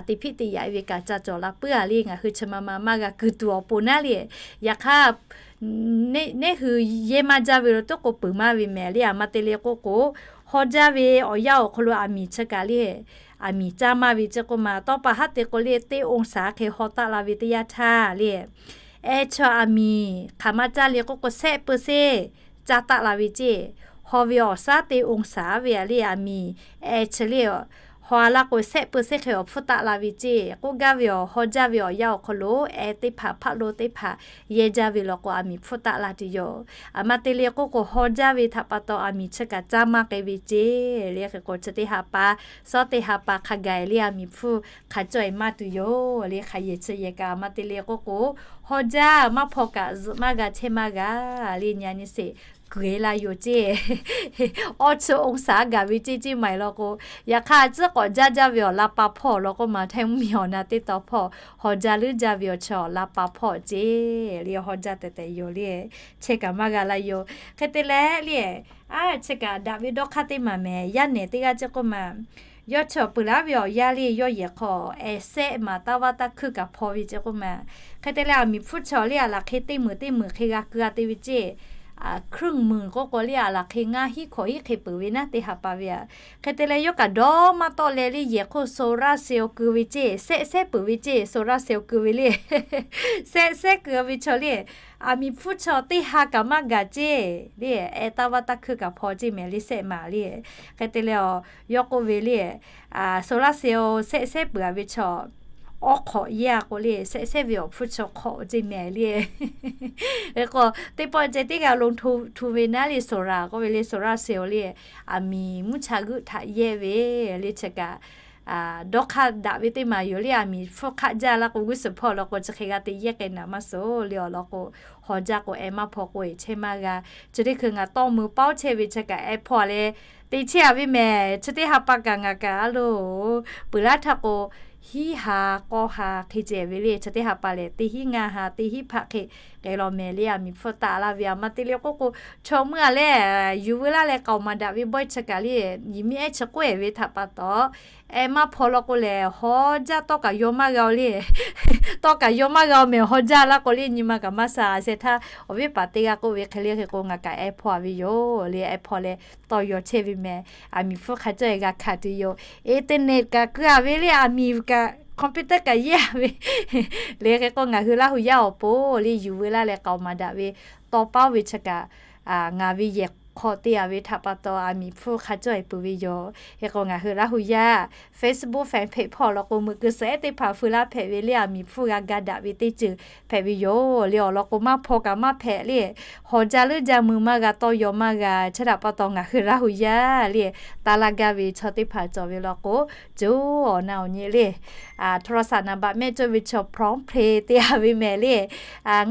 teˇ hpiˆ teˇ yaꞈ e ve kaꞈ ca cawˬ la puiˉ a le. Ngaˬ hui chi ma ma maˇ g'a keu tuˬ awˬ pon naˉ le. Yaꞈ hk'aˇ, neˇ hui yehˇ maˇ jaˇ ve lo toˆ k'o peuˬ maˇ ve mehˍ le. Aˬ ma te le k'oˆ k'o, haw jaˇ ve awˬ yanˇ awˬ hk'aw lo aˬ miˍ chi kaꞈ le, aˬ miˍ caˇ maˇ ve chi k'oˆ ma, tawˇ pa haˉ te k'o le, teˇ องศา hk'e haw taˆ la ve teˇ yanˇ htaˇ le, eh, chaw aˬ miˍ hk'aˬ ma caˇ le k'oˆ k'o, shehˆ เปอร์เซ็นต์ caˇ taˆ la ve ceˇ. Haw ve awˬ shaˉ teˇ องศา ve a le, aˬ miˍ eh chi le, haw a laˇ k'o, shehˆ เปอร์เซ็นต์ hk'e awˬ hpfuhˇ taˆ la ve ceˇ. K'oˆ gaˇ ve awˬ haw jaˇ ve awˬ yanˇ awˬ hk'aw lo eh teˇ hpaˍ hpaˆ lo teˇ hpaˍ yehˇ jaˇ ve law k'o, aˬ miˍ hpfuhˇ taˆ la tuˬ yoˬ. Aˬ ma te le k'oˆ k'o, haw jaˇ ve htaꞈ pa taw aˬ miˍ chi kaꞈ caˇ maˇ k'ai ve ceˇ le. Hk'e k'o, chi teˇ ha pa, shawˉ teˇ ha pa hk'a gaˬ le aˬ miˍ hpfuhˇ hk'a caweh maˇ tuˬ yoˬ le. Hk'aˬ yehˬ chi yehˬ kaꞈ aˬ ma te le k'oˆ k'o, haw jaˇ maˇ hpaw kaꞈ zuhꞈ maˇ g'a chehˇ maˇ g'a le. Nyi a nyi sheˍ, kuˬ e la yoˬ ceˇ. Awˇ chi องศา gaˬ ve ceˇ ceˇ maˬ e law k'o, yaꞈ hk'aˇ tcuhˉ k'awꞈ jaˇ jaˇ ve awˬ la pa hpawˇ law k'oˆ ma, hteˇ mvuhˇ miˬ awˬ na teˇ taw hpawˇ haw jaˇ leuˉ jaˇ ve awˬ chi awˬ la pa hpawˇ ceˇ le. Haw jaˇ tehꞈ tehꞈ yoˬ le. Chehˇ kaꞈ maˇ g'a la yoˬ. Hk'e te leh le, a chi kaꞈ daꞈ ve dawˇ hk'aˇ teˇ maˬ mehˍ. Yaˇ nehˬ teˇ g'aˇ ceˇ k'oˆ ma, yawˇ chi awˬ peuˬ laˇ ve awˬ yanˇ le, yawˇ yehˬ hk'aw eh shehˆ maˬ taˇ vaˇ taˇ hkuiˇ kaꞈ hpaw ve ceˇ k'oˆ ma. Hk'e te leh, aˬ miˍ hpfuhˇ chaw le aˬ laˬ hk'e teˇ meunˍ teˇ meunˍ hk'e g'a keu a te ve ceˇ. ครึ่งหมื่น k'oˆ k'o le, aˬ laˬ hk'e ngaˇ hiˉ hkawꞈ hiˉ hk'e peuˬ ve naˉ teˇ ha pa ve a. Hk'e te leh, yawˇ kaꞈ dawˇ maˇ tawˆ leh le, yehˬ hk'oˆ โซลาร์เซลล์ keu ve ceˇ, shehˆ shehˆ peuˬ ve ceˇ, โซลาร์เซลล์ keu ve le. Shehˆ shehˆ keu ve chaw le, aˬ miˍ hpfuhˇ chaw teˇ ha kaꞈ maˇ gaˬ ceˇ le, eh taˇ vaˇ taˇ hkuiˇ kaꞈ hpaw ceˇ mehˍ le, shehˆ maˬ le. Hk'e te leh, yawˇ k'oˆ ve le, โซลาร์เซลล์ shehˆ shehˆ peuˬ a ve chaw, awˇ hk'awꞈ yehˇ a k'o le, shehˆ shehˆ ve awˬ hpfuhˇ chaw hk'awꞈ ceˇ mehˍ le. Hk'e k'o, teˇ pawˆ ceh teˇ g'a lo hto hto ve naˉ le, โซลาร์ k'oˆ ve le, โซลาร์เซลล์ le, aˬ miˍ mvuhˇ cha g'euˆ htaꞈ yehˇ ve le. Chi kaꞈ dawˇ hk'aˇ daꞈ ve teˇ maˬ yoˬ le. Aˬ miˍ hpfuhˇ hk'aˆ jaˇ laˇ k'o, g'uˇ suhˍ hpawˇ law k'o, chi hk'e g'a te yehˇ k'ai naˍ maˇ suhˍ le. Awˬ lawn k'o, haw jaˇ k'o, eh maˇ hpaw k'o, eh chehˇ maˇ g'a. Chi teˇ hkui ngaˬ tawˇ mui pawˉ chehˇ ve chi kaꞈ eh hpaw leh te chehˇ a ve mehˍ. Chi teˇ ha pa kaꞈ ngaˬ kaꞈ a loˬ, peuˬ laˇ htaˇ k'o, hiˉ ha k'awˇ ha hk'e ceh ve le. Chi teˇ ha pa lehˬ, teˇ hiˉ ngaˇ ha, teˇ hiˉ hpaˆ hk'e k'ai law mehˍ le. Aˬ miˍ hpfuhˇ taˆ laˇ ve aˬ ma te le k'oˆ k'o, chaw meuˇ a leh yuˬ veu laˇ leh k'aoˍ maˍ daꞈ ve bawehˇ chi kaꞈ le, yehˬ miˇ ehˉ chi k'oˆ e ve htaꞈ pa taw, eh maˇ hpaw law k'o lehˬ, haw jaˇ tawˇ kaꞈ yaw maˇ g'a-o le. Tawˇ kaꞈ yaw maˇ g'a-o mehˍ, haw jaˇ laˇ k'o le, nyi ma kaꞈ maˇ sha. A sheh htaˇ awˬ viˉ paˍ teˇ g'aˇ k'oˆ ve hk'e le, hk'e k'o ngaˬ kaꞈ eh hpaw a ve yoˬ le. Eh hpaw leh tawˇ yaw chehˇ ve mehˍ. Aˬ miˍ hpfuhˇ hk'a cawˇ e g'a hkanˍ tuˬ yoˬ. Internet kaꞈ keu a ve le, aˬ miˍ kaꞈ computer kaꞈ yehˇ a ve le. Hk'e k'o, ngaˬ hui Laˇ hu yaˇ awˬ pon le yuˬ veu laˇ leh k'aoˍ maˍ daꞈ ve tawˇ paˉ ve chi kaꞈ, ngaˬ ve yehˬ hk'aw te-a ve htaꞈ pa taw, aˬ miˍ hpfuhˇ hk'a cawˇ-e peuˬ ve yoˬ. Hk'e k'o, ngaˬ hui Laˇ hu yaˇ Facebook fan page hpawˇ law k'o, meuꞈ keu suhˍ ehˉ teˇ hpaˍ feu laˇ hpehꞈ ve le, aˬ miˍ hpfuhˇ g'a ga daꞈ ve teˇ ceuˬ hpehꞈ ve yoˬ le. Awˬ lawn k'o, maˇ hpaw kaꞈ maˇ hpehꞈ le, hawˬ jaˇ leuˉ jaˇ mui maˇ g'a tawˇ yaw maˇ g'a. Chi htaꞈ pa taw, ngaˬ hui Laˇ hu yaˇ le, taˇ laˇ gaˇ ve chaw teˇ hpaˍ cawˬ ve law k'o, co awˬ na awˬ nyi le, โทรศัพท์ naˍ baꞈ mehˆ cawˇ ve chaw พร้อมเพย์ te-a ve mehˍ le.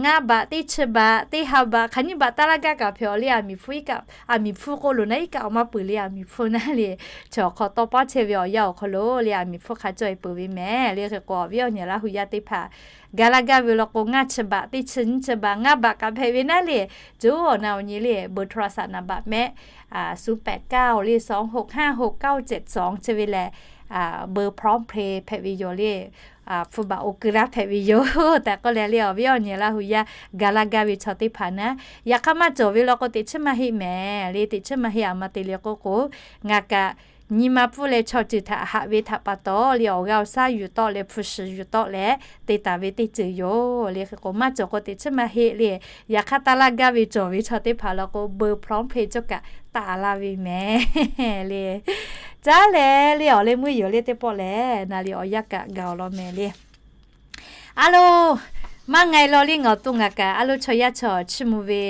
Ngaˇ baꞈ teˇ chi baꞈ teˇ ha baꞈ hk'aˬ nyiˇ baꞈ taˇ laˇ gaˇ kaꞈ hpehꞈ-aw le, aˬ miˍ hpfuhˇ iˉ kaˆ, aˬ miˍ hpfuhˇ k'oˆ lo naˉ iˉ kaˆ awˬ maˇ peuˬ le, aˬ miˍ hpfuhˇ naˉ le. Chaw hk'aw tawˇ paˉ chehˇ ve awˬ yanˇ awˬ hk'aw lo le, aˬ miˍ hpfuhˇ hk'a cawˇ-e peuˬ ve mehˍ le. Hk'e k'o, awˬ viˉ awˬ nyi Laˇ hu yaˇ teˇ hpaˍ ga laˇ gaˇ ve law k'o, ngaˇ chi baꞈ teˇ chi nyiˇ chi baꞈ ngaˇ baꞈ kaꞈ hpehꞈ ve naˉ le, co awˬ na awˬ nyi le, เบอร์โทรศัพท์ naˍ baꞈ mehˆ ศูนย์แปดเก้า le สองหกห้าหกเก้าเจ็ดสอง chi ve lehˬ, เบอร์ พร้อมเพย์ hpehꞈ ve yoˬ le. Hpu baꞈ oˇ keu laˇ hpehꞈ ve yoˬ tehꞈ k'oˆ leh le, awˬ viˉ awˬ nyi Laˇ hu yaˇ ga laˇ gaˇ ve chaw teˇ hpaˍ naˉ, yaꞈ hk'aˇ maˇ cawˬ ve law k'o, teꞈ chiˉ maˇ heˆ mehˍ le. Teꞈ chiˉ maˇ heˆ, aˬ ma te le k'oˆ k'o, ngaˬ kaꞈ nyi ma pfuhˇ leh chaw ceuˬ htaꞈ haꞈ ve htaꞈ pa taw le, awˬ g'aˇ awˬ shaˉ yuˬ tawˆ leh hpu shiˍ yuˬ tawˆ leh te taˍ ve teˇ ceuˬ yoˬ le. Hk'e k'o, maˇ cawˬ k'o, teꞈ chiˉ maˇ heˆ le. Yaꞈ hk'aˇ taˇ laˇ gaˇ ve cawˬ ve chaw teˇ hpaˍ law k'o, เบอร์ พร้อมเพย์ cawˇ kaꞈ taˍ la ve mehˍ le. Caˉ leh le, awˬ leh meuˇ yoˬ le teˇ pawˆ lehˬ, naˍ riˍ awˬ yanˇ kaꞈ gaˬ-aˬ law mehˍ le. A lo, maˇ nga-e law le, ngaˬ awˬ to ngaˬ kaꞈ a lo chaw yaˇ chaw chiˇ mvuh ve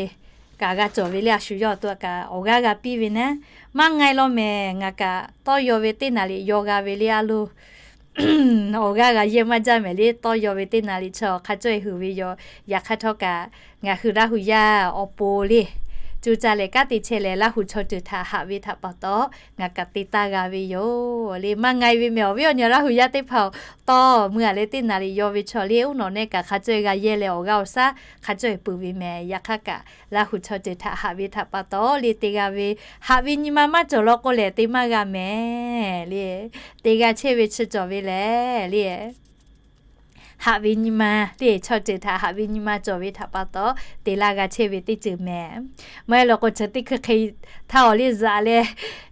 kaꞈ g'a cawˬ ve le, a shu yawˇ awˬ to kaꞈ awˬ g'aˇ g'a piˇ ve naˉ, maˇ nga-e law mehˍ. Ngaˬ kaꞈ tawˇ yaw ve teˇ naˍ riˍ yaw g'a ve le, a lo, awˬ g'aˇ g'a yehˇ maˇ jaˇ mehˍ le. Tawˇ yaw ve teˇ naˍ riˍ chaw hk'a cawˇ-e huiˍ ve yoˬ. Yaꞈ hk'aˇ htawˇ kaꞈ, ngaˬ hui Laˇ hu yaˇ awˬ pon le, co caˇ leh kanˉ te chehˇ leh Laˇ hu chaw ceuˬ htaꞈ haꞈ ve htaꞈ pa taw, ngaˬ kaꞈ te taˇ g'a ve yoˬ le. Maˇ nga-e ve mehˍ, awˬ viˉ awˬ nyi Laˇ hu yaˇ teˇ hpaˍ-oˬ. Tawˇ mui-a leh teˇ naˍ riˍ yaw ve chaw le, uˉ nawˬ nehˆ kaꞈ hk'a cawˇ-e g'a yehˇ leh awˬ g'aˇ awˬ shaˉ hk'a cawˇ-e peuˬ ve mehˍ. Yaꞈ hk'aˇ kaꞈ, Laˇ hu chaw ceuˬ htaꞈ haꞈ ve htaꞈ pa taw le, te g'a ve, haꞈ ve nyi ma maˇ cawˬ law k'o lehˬ, te maˇ g'a mehˍ le. Te g'a chehˇ ve chi cawˬ ve lehˬ le, haꞈ ve nyi ma le, chaw ceuˬ htaꞈ haꞈ ve nyi ma cawˬ ve htaꞈ pa taw, te laˇ g'a chehˇ ve teˇ ceuˬ mehˍ. Maˇ heˆ law k'o, chi teˇ hkui hk'e htaˇ awˬ le zaꞈ leh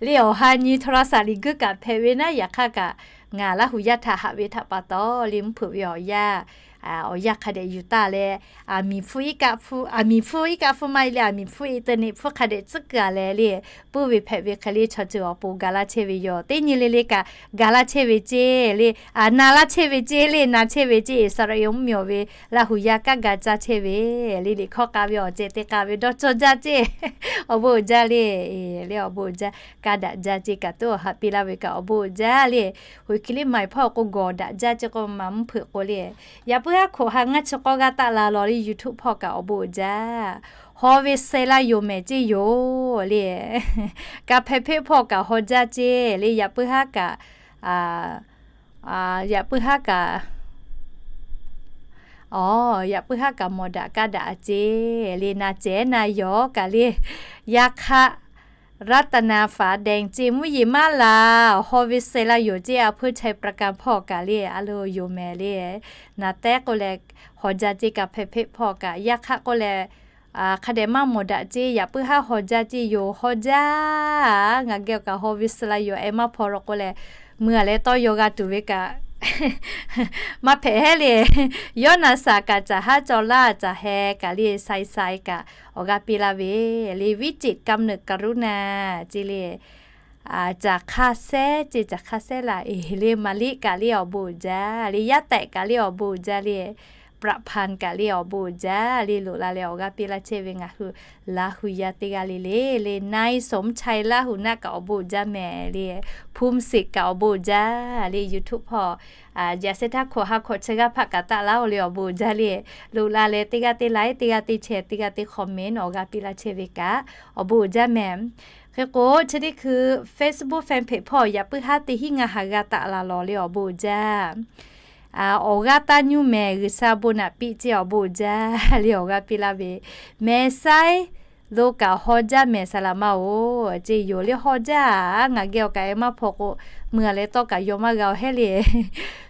le, awˬ ha nyi โทรศัพท์ liꞈ guiˇ kaꞈ hpehꞈ ve naˉ, yaꞈ hk'aˇ kaꞈ ngaˬ Laˇ hu yaˇ htaꞈ haꞈ ve htaꞈ pa taw le, mvuhˇ hpeuꞈ ve awˬ yanˇ, awˬ yanˇ hk'a dehꞈ yuˬ taˍ leh, aˬ miˍ hpu iˉ kaˆ hpu, aˬ miˍ hpu iˉ kaˆ hpu maˇ heˆ le, aˬ miˍ hpu internet hpu hk'a dehꞈ tcuhˉ kuiˬ-a leh le, puiˉ ve hpehꞈ ve hk'e le, chaw ceuˬ awˬ pon ga laˇ chehˇ ve yoˬ. Teˇ nyi le le kaꞈ ga laˇ chehˇ ve ceˇ le, na laˇ chehˇ ve ceˇ le, na chehˇ ve ceˇ. Iˉsaˍreˍlaˆ mvuhˇmiˬ ve Laˇ hu yaˇ kanˉ ga caˇ chehˇ ve le, liꞈ hkawˇ k'a ve awˬ ceh te k'a ve dawˇ cawˇ jaˇ ceˇ. Awˬ bon uiˍ jaˇ le, le awˬ bon uiˍ jaˇ. Kanˉ daꞈ jaˇ ceˇ kaꞈ tuˉ awˬ haꞈ piˇ laˇ ve kaꞈ awˬ bon uiˍ jaˇ le. Hoꞈ hkiˬ liˇ ma-eˬ hpawˇ k'o gawˬ daꞈ jaˇ ceˇ k'o, maˇ mvuhˇ hpeuꞈ k'o le. Yaꞈ puiˉ haˉ hk'oꞈ ha ngaˇ chi k'awˇ g'aˇ taˆ la law le, YouTube hpawˇ kaꞈ awˬ bon uiˍ jaˇ. Haw ve suh laˇ yoˬ mehˍ ceˇ yoˬ le. Ka hpeh hpeˆ hpawˇ kaꞈ haw jaˇ ceˇ le, yaꞈ puiˉ haˉ kaꞈ, yaꞈ puiˉ haˉ kaꞈ, yaꞈ puiˉ haˉ kaꞈ mawˬ daꞈ kaˇ daꞈ ceˇ le, na cehˉ na yawˬ kaꞈ le. Yaꞈ hk'aˇ, รัตนาฟ้าแดง ceˇ mvuhˇ yeˬ maˇ la, haw ve suh laˇ yoˬ ceˇ, a hpuiˇ ไทยประกัน hpawˇ kaꞈ le, a lo yoˬ mehˍ le. Na tehˉ k'oˆ leh, haw jaˇ ceˇ ka hpeh hpeˆ hpawˇ kaꞈ. Yaꞈ hk'aˇ k'oˆ leh, hk'a dehꞈ maˇ mawˬ daꞈ ceˇ, yaꞈ puiˉ haˉ haw jaˇ ceˇ yoˬ, haw jaˇ. Ngaˬ geh awˬ kaꞈ haw ve suh laˇ yoˬ, eh maˇ hpaw law k'o leh, mui-a leh tawˇ yaw g'a tuˬ ve kaꞈ maˇ hpehꞈ hehˉ le. Yawˇ na saˍ kaꞈ caˬ haˉ caw laˇ caˬ heh kaꞈ le, sai sai kaꞈ awˬ g'aˇ piˇ laˇ ve le. วิจิตร กำเนิดกรุณา ceˇ le. Caˬ hk'aˇ sehˉ ceˇ, caˬ hk'aˇ sehˉ laˇ e le. Maˍliˆ kaꞈ le awˬ bon uiˍ jaˇ le, Yaˇ tehꞈ kaꞈ le awˬ bon uiˍ jaˇ le, ประพันธ์ kaꞈ le awˬ bon uiˍ jaˇ le. Loꞈ la leh awˬ g'aˇ piˇ laˇ chehˇ ve ngaˬ hui Laˇ hu yaˇ teˇ g'aˇ le le le, นายสมชาย Laˇ hu naˆ kaꞈ awˬ bon uiˍ jaˇ mehˍ le, ภูมิสิทธิ์ kaꞈ awˬ bon uiˍ jaˇ le. YouTube hpawˇ jaꞈ sehˉ htaˇ hkawꞈ ha hkawꞈ chi g'aˇ hpaˆ kaꞈ taˆ laˇ-oˬ le, awˬ bon uiˍ jaˇ le. Loꞈ la leh teˇ g'aˇ teˇ like, teˇ g'aˇ teˇ share, teˇ g'aˇ teˇ comment awˬ g'aˇ piˇ laˇ chehˇ ve kaꞈ awˬ bon uiˍ jaˇ mehˍ. Hk'e k'o, chi teˇ hkui Facebook fan page hpawˇ yaꞈ puiˉ haˉ teˇ hinˉ ngaˇ ha g'aˇ taˆ la lawˬ le, awˬ bon uiˍ jaˇ. Awˬ g'aˇ taˇ nyuˇ mehˍ, G'uiˬsha bon naꞈ piˇ ceˇ, awˬ bon uiˍ jaˇ le, awˬ g'aˇ piˇ laˇ ve. Mehˍ saiˉ lo kaꞈ haw jaˇ mehˍ, saˍ laꞈ ma-oˬ, ceˇ yoˬ le, haw jaˇ. Ngaˬ geh awˬ kaꞈ eh maˇ hpaw k'o, mui-a leh tawˇ kaꞈ yaw maˇ g'a-oˬ hehˉ le.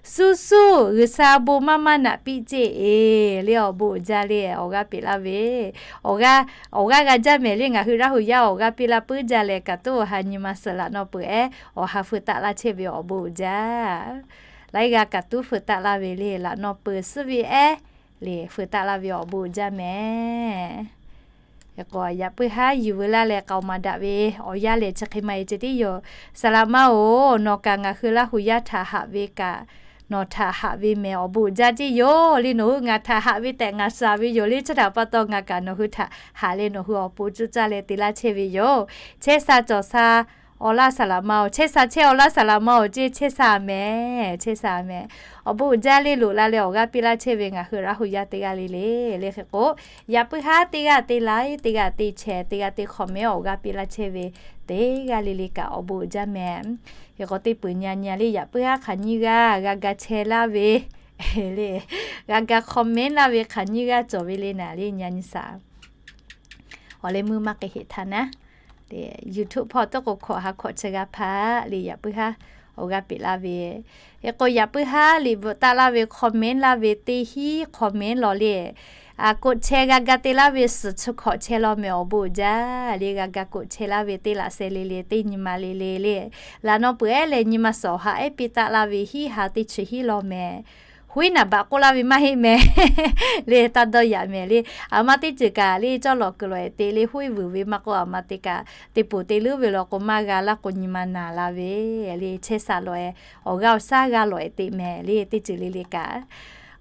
Suˇ suˇ G'uiˬsha bon maˇ maˇ naꞈ piˇ ceˇ e le, awˬ bon uiˍ jaˇ le, awˬ g'aˇ piˇ laˇ ve. Awˬ g'aˇ, awˬ g'aˇ g'a jaˇ mehˍ le, ngaˬ hui Laˇ hu yaˇ awˬ g'aˇ piˇ laˇ puiˉ jaˇ leh kaꞈ tuˉ awˬ ha nyi ma suh laꞈ nawˇ peuˬ ehˉ awˬ ha feu taˆ laˇ chehˇ ve awˬ bon uiˍ jaˇ. Laiˉ g'aˇ kaꞈ tuˉ feu taˆ laˇ ve le, laꞈ nawˇ peuˬ suhˉ ve ehˉ le, feu taˆ laˇ ve awˬ bon uiˍ jaˇ mehˍ. Hk'e k'o, yaꞈ puiˉ haˉ yuˬ veu laˇ leh k'aoˍ maˍ daꞈ ve awˬ yanˇ lehˬ chi hk'e maˇ heˆ ceh tiˉ yoˬ. Saˍ laꞈ ma-oˬ, nawˬ kaꞈ ngaˬ hui Laˇ huˍ yaˇ htaꞈ haꞈ ve kaꞈ, nawˬ htaꞈ haꞈ ve mehˍ awˬ bon uiˍ jaˇ tiˉ yoˬ le. Nawˬ hui ngaˬ htaꞈ haꞈ ve tehꞈ ngaˬ shaˍ ve yoˬ le. Chi htaꞈ pa taw ngaˬ kaꞈ nawˬ hui htaꞈ haꞈ leh nawˬ hui awˬ pon cuˇ caˇ leh te laˇ chehˇ ve yoˬ. Chehˇ sha cawˬ sha awˬ laˇ saˍ laꞈ ma-oˬ, chehˇ sha chehˇ awˬ laˇ saˍ laꞈ ma-oˬ ceˇ, chehˇ sha mehˍ, chehˇ sha mehˍ. Awˬ bon uiˍ jaˇ le loꞈ la leh awˬ g'aˇ piˇ laˇ chehˇ ve ngaˬ hui Laˇ huˍ yaˇ teˇ g'aˇ le le. Le hk'e k'o, yaꞈ puiˉ haˉ teˇ g'aˇ teˇ like, teˇ g'aˇ teˇ share, teˇ g'aˇ teˇ comment awˬ g'aˇ piˇ laˇ chehˇ ve teˇ g'aˇ le le kaꞈ awˬ bon uiˍ jaˇ mehˍ. Hk'e k'o, teˇ peuˬ nyi nyi le yaꞈ puiˉ haˉ hk'aˬ nyiˇ g'aˇ g'a ga chehˇ laˇ ve le, g'a ga comment laˇ ve hk'aˬ nyiˇ g'aˇ cawˬ ve le naˍ le nyi nyi shaˍ. Awˬ leh meuˇ maˇ k'ai heˆ htaˇ naˉ, YouTube hpawˇ teˇ k'o hkawꞈ ha hkawꞈ chi g'a hpaˇ le yaꞈ puiˉ haˉ awˬ g'aˇ peꞈ laˇ ve. Hk'e k'o, yaꞈ puiˉ haˉ liꞈ bvuhꞈ taˆ laˇ ve comment laˇ ve teˇ hinˉ comment lawˬ le, กดแชร์ g'a ga te laˇ ve suhˍ chi hkawꞈ chehˇ lawˬ mehˍ awˬ bon uiˍ jaˇ le. G'a ga กดแชร์ laˇ ve teˇ laꞈ sheh le le teˇ nyi ma le le le, laꞈ naw peuˬ ehˉ leh nyi ma suhˍ awˬ ha ehˉ piˇ taˆ laˇ ve hinˉ ha teˇ chi hinˉ lawˬ mehˍ. Huiˉ naˍ baꞈ k'oˆ laˇ ve maˇ heˆ mehˍ le, taˇ dawˇ yaꞈ mehˍ le. Aˬ ma teˇ ceuˬ kaꞈ le cawˇ lawˬ kuiˬ lawˬ ehˍ te le huiˉ vuiˬ ve maˇ k'oˆ, aˬ ma teˇ kaꞈ teˇ poˬ te leuˉ ve law k'o maˇ g'a laˇ k'o nyi ma naˍ la ve le. Chehˇ sha lawˬ ehˍ, awˬ g'aˇ awˬ shaˉ g'a lawˬ ehˍ te mehˍ le teˇ ceuˬ le le kaꞈ.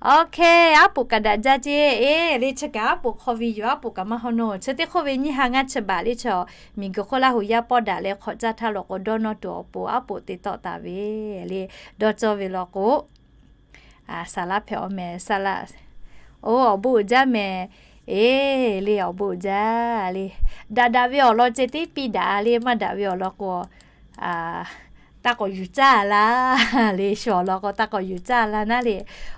Okay, aˉ poꞈ kaꞈ daꞈ jaˇ ceˇ. Eˬ, le chi kaꞈ aˉ poꞈ hk'aw ve yoˬ, aˉ poꞈ kaꞈ maˇ hawˉ nawˬ. Chi teˇ hk'oˆ ve nyiˇ ha ngaˇ chi baꞈ le chaw, miˬguiˬ hk'oˆ Laˇ huˍ yaˇ pawˆ daꞈ leh hk'awꞈ caˇ htaˇ law k'o dawˇ nawˇ tuˬ awˬ pon aˉ poꞈ te tawˆ taˍ ve le. Dawˇ cawˇ ve law k'o, saˍ laˇ hpehꞈ-aw mehˍ, saˍ laˇ. Oˬ, awˬ bon uiˍ jaˇ mehˍ. Eˬ, le awˬ bon uiˍ jaˇ le. Daꞈ daꞈ ve awˬ lawn ceh tiˉ piˇ daꞈ le, maˇ daꞈ ve awˬ lawn k'o, taˇ k'awꞈ yuˬ caˇ la le. Shu awˬ lawn k'o taˇ k'awꞈ yuˬ caˇ la naˉ le.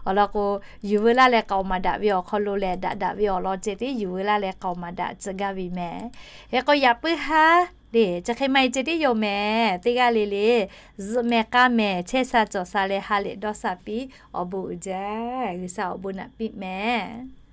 Awˬ lawn k'o, yuˬ veu laˇ leh k'aoˍ maˍ daꞈ ve awˬ hk'aw lo lehˬ, daꞈ daꞈ ve awˬ lawn ceh tiˉ yuˬ veu laˇ leh k'aoˍ maˍ daꞈ tcuh gaˇ ve mehˍ. Hk'e k'o, yaꞈ puiˉ haˉ le chi hk'e maˇ heˆ ceh tiˉ yoˬ mehˍ. Teˇ g'aˇ le le zuhꞈ mehˍ k'aˇ mehˍ, chehˇ sha cawˬ sha leh ha lehˬ dawˇ sha piˇ, awˬ bon uiˍ jaˇ, G'uiˬsha awˬ bon naꞈ piˇ mehˍ.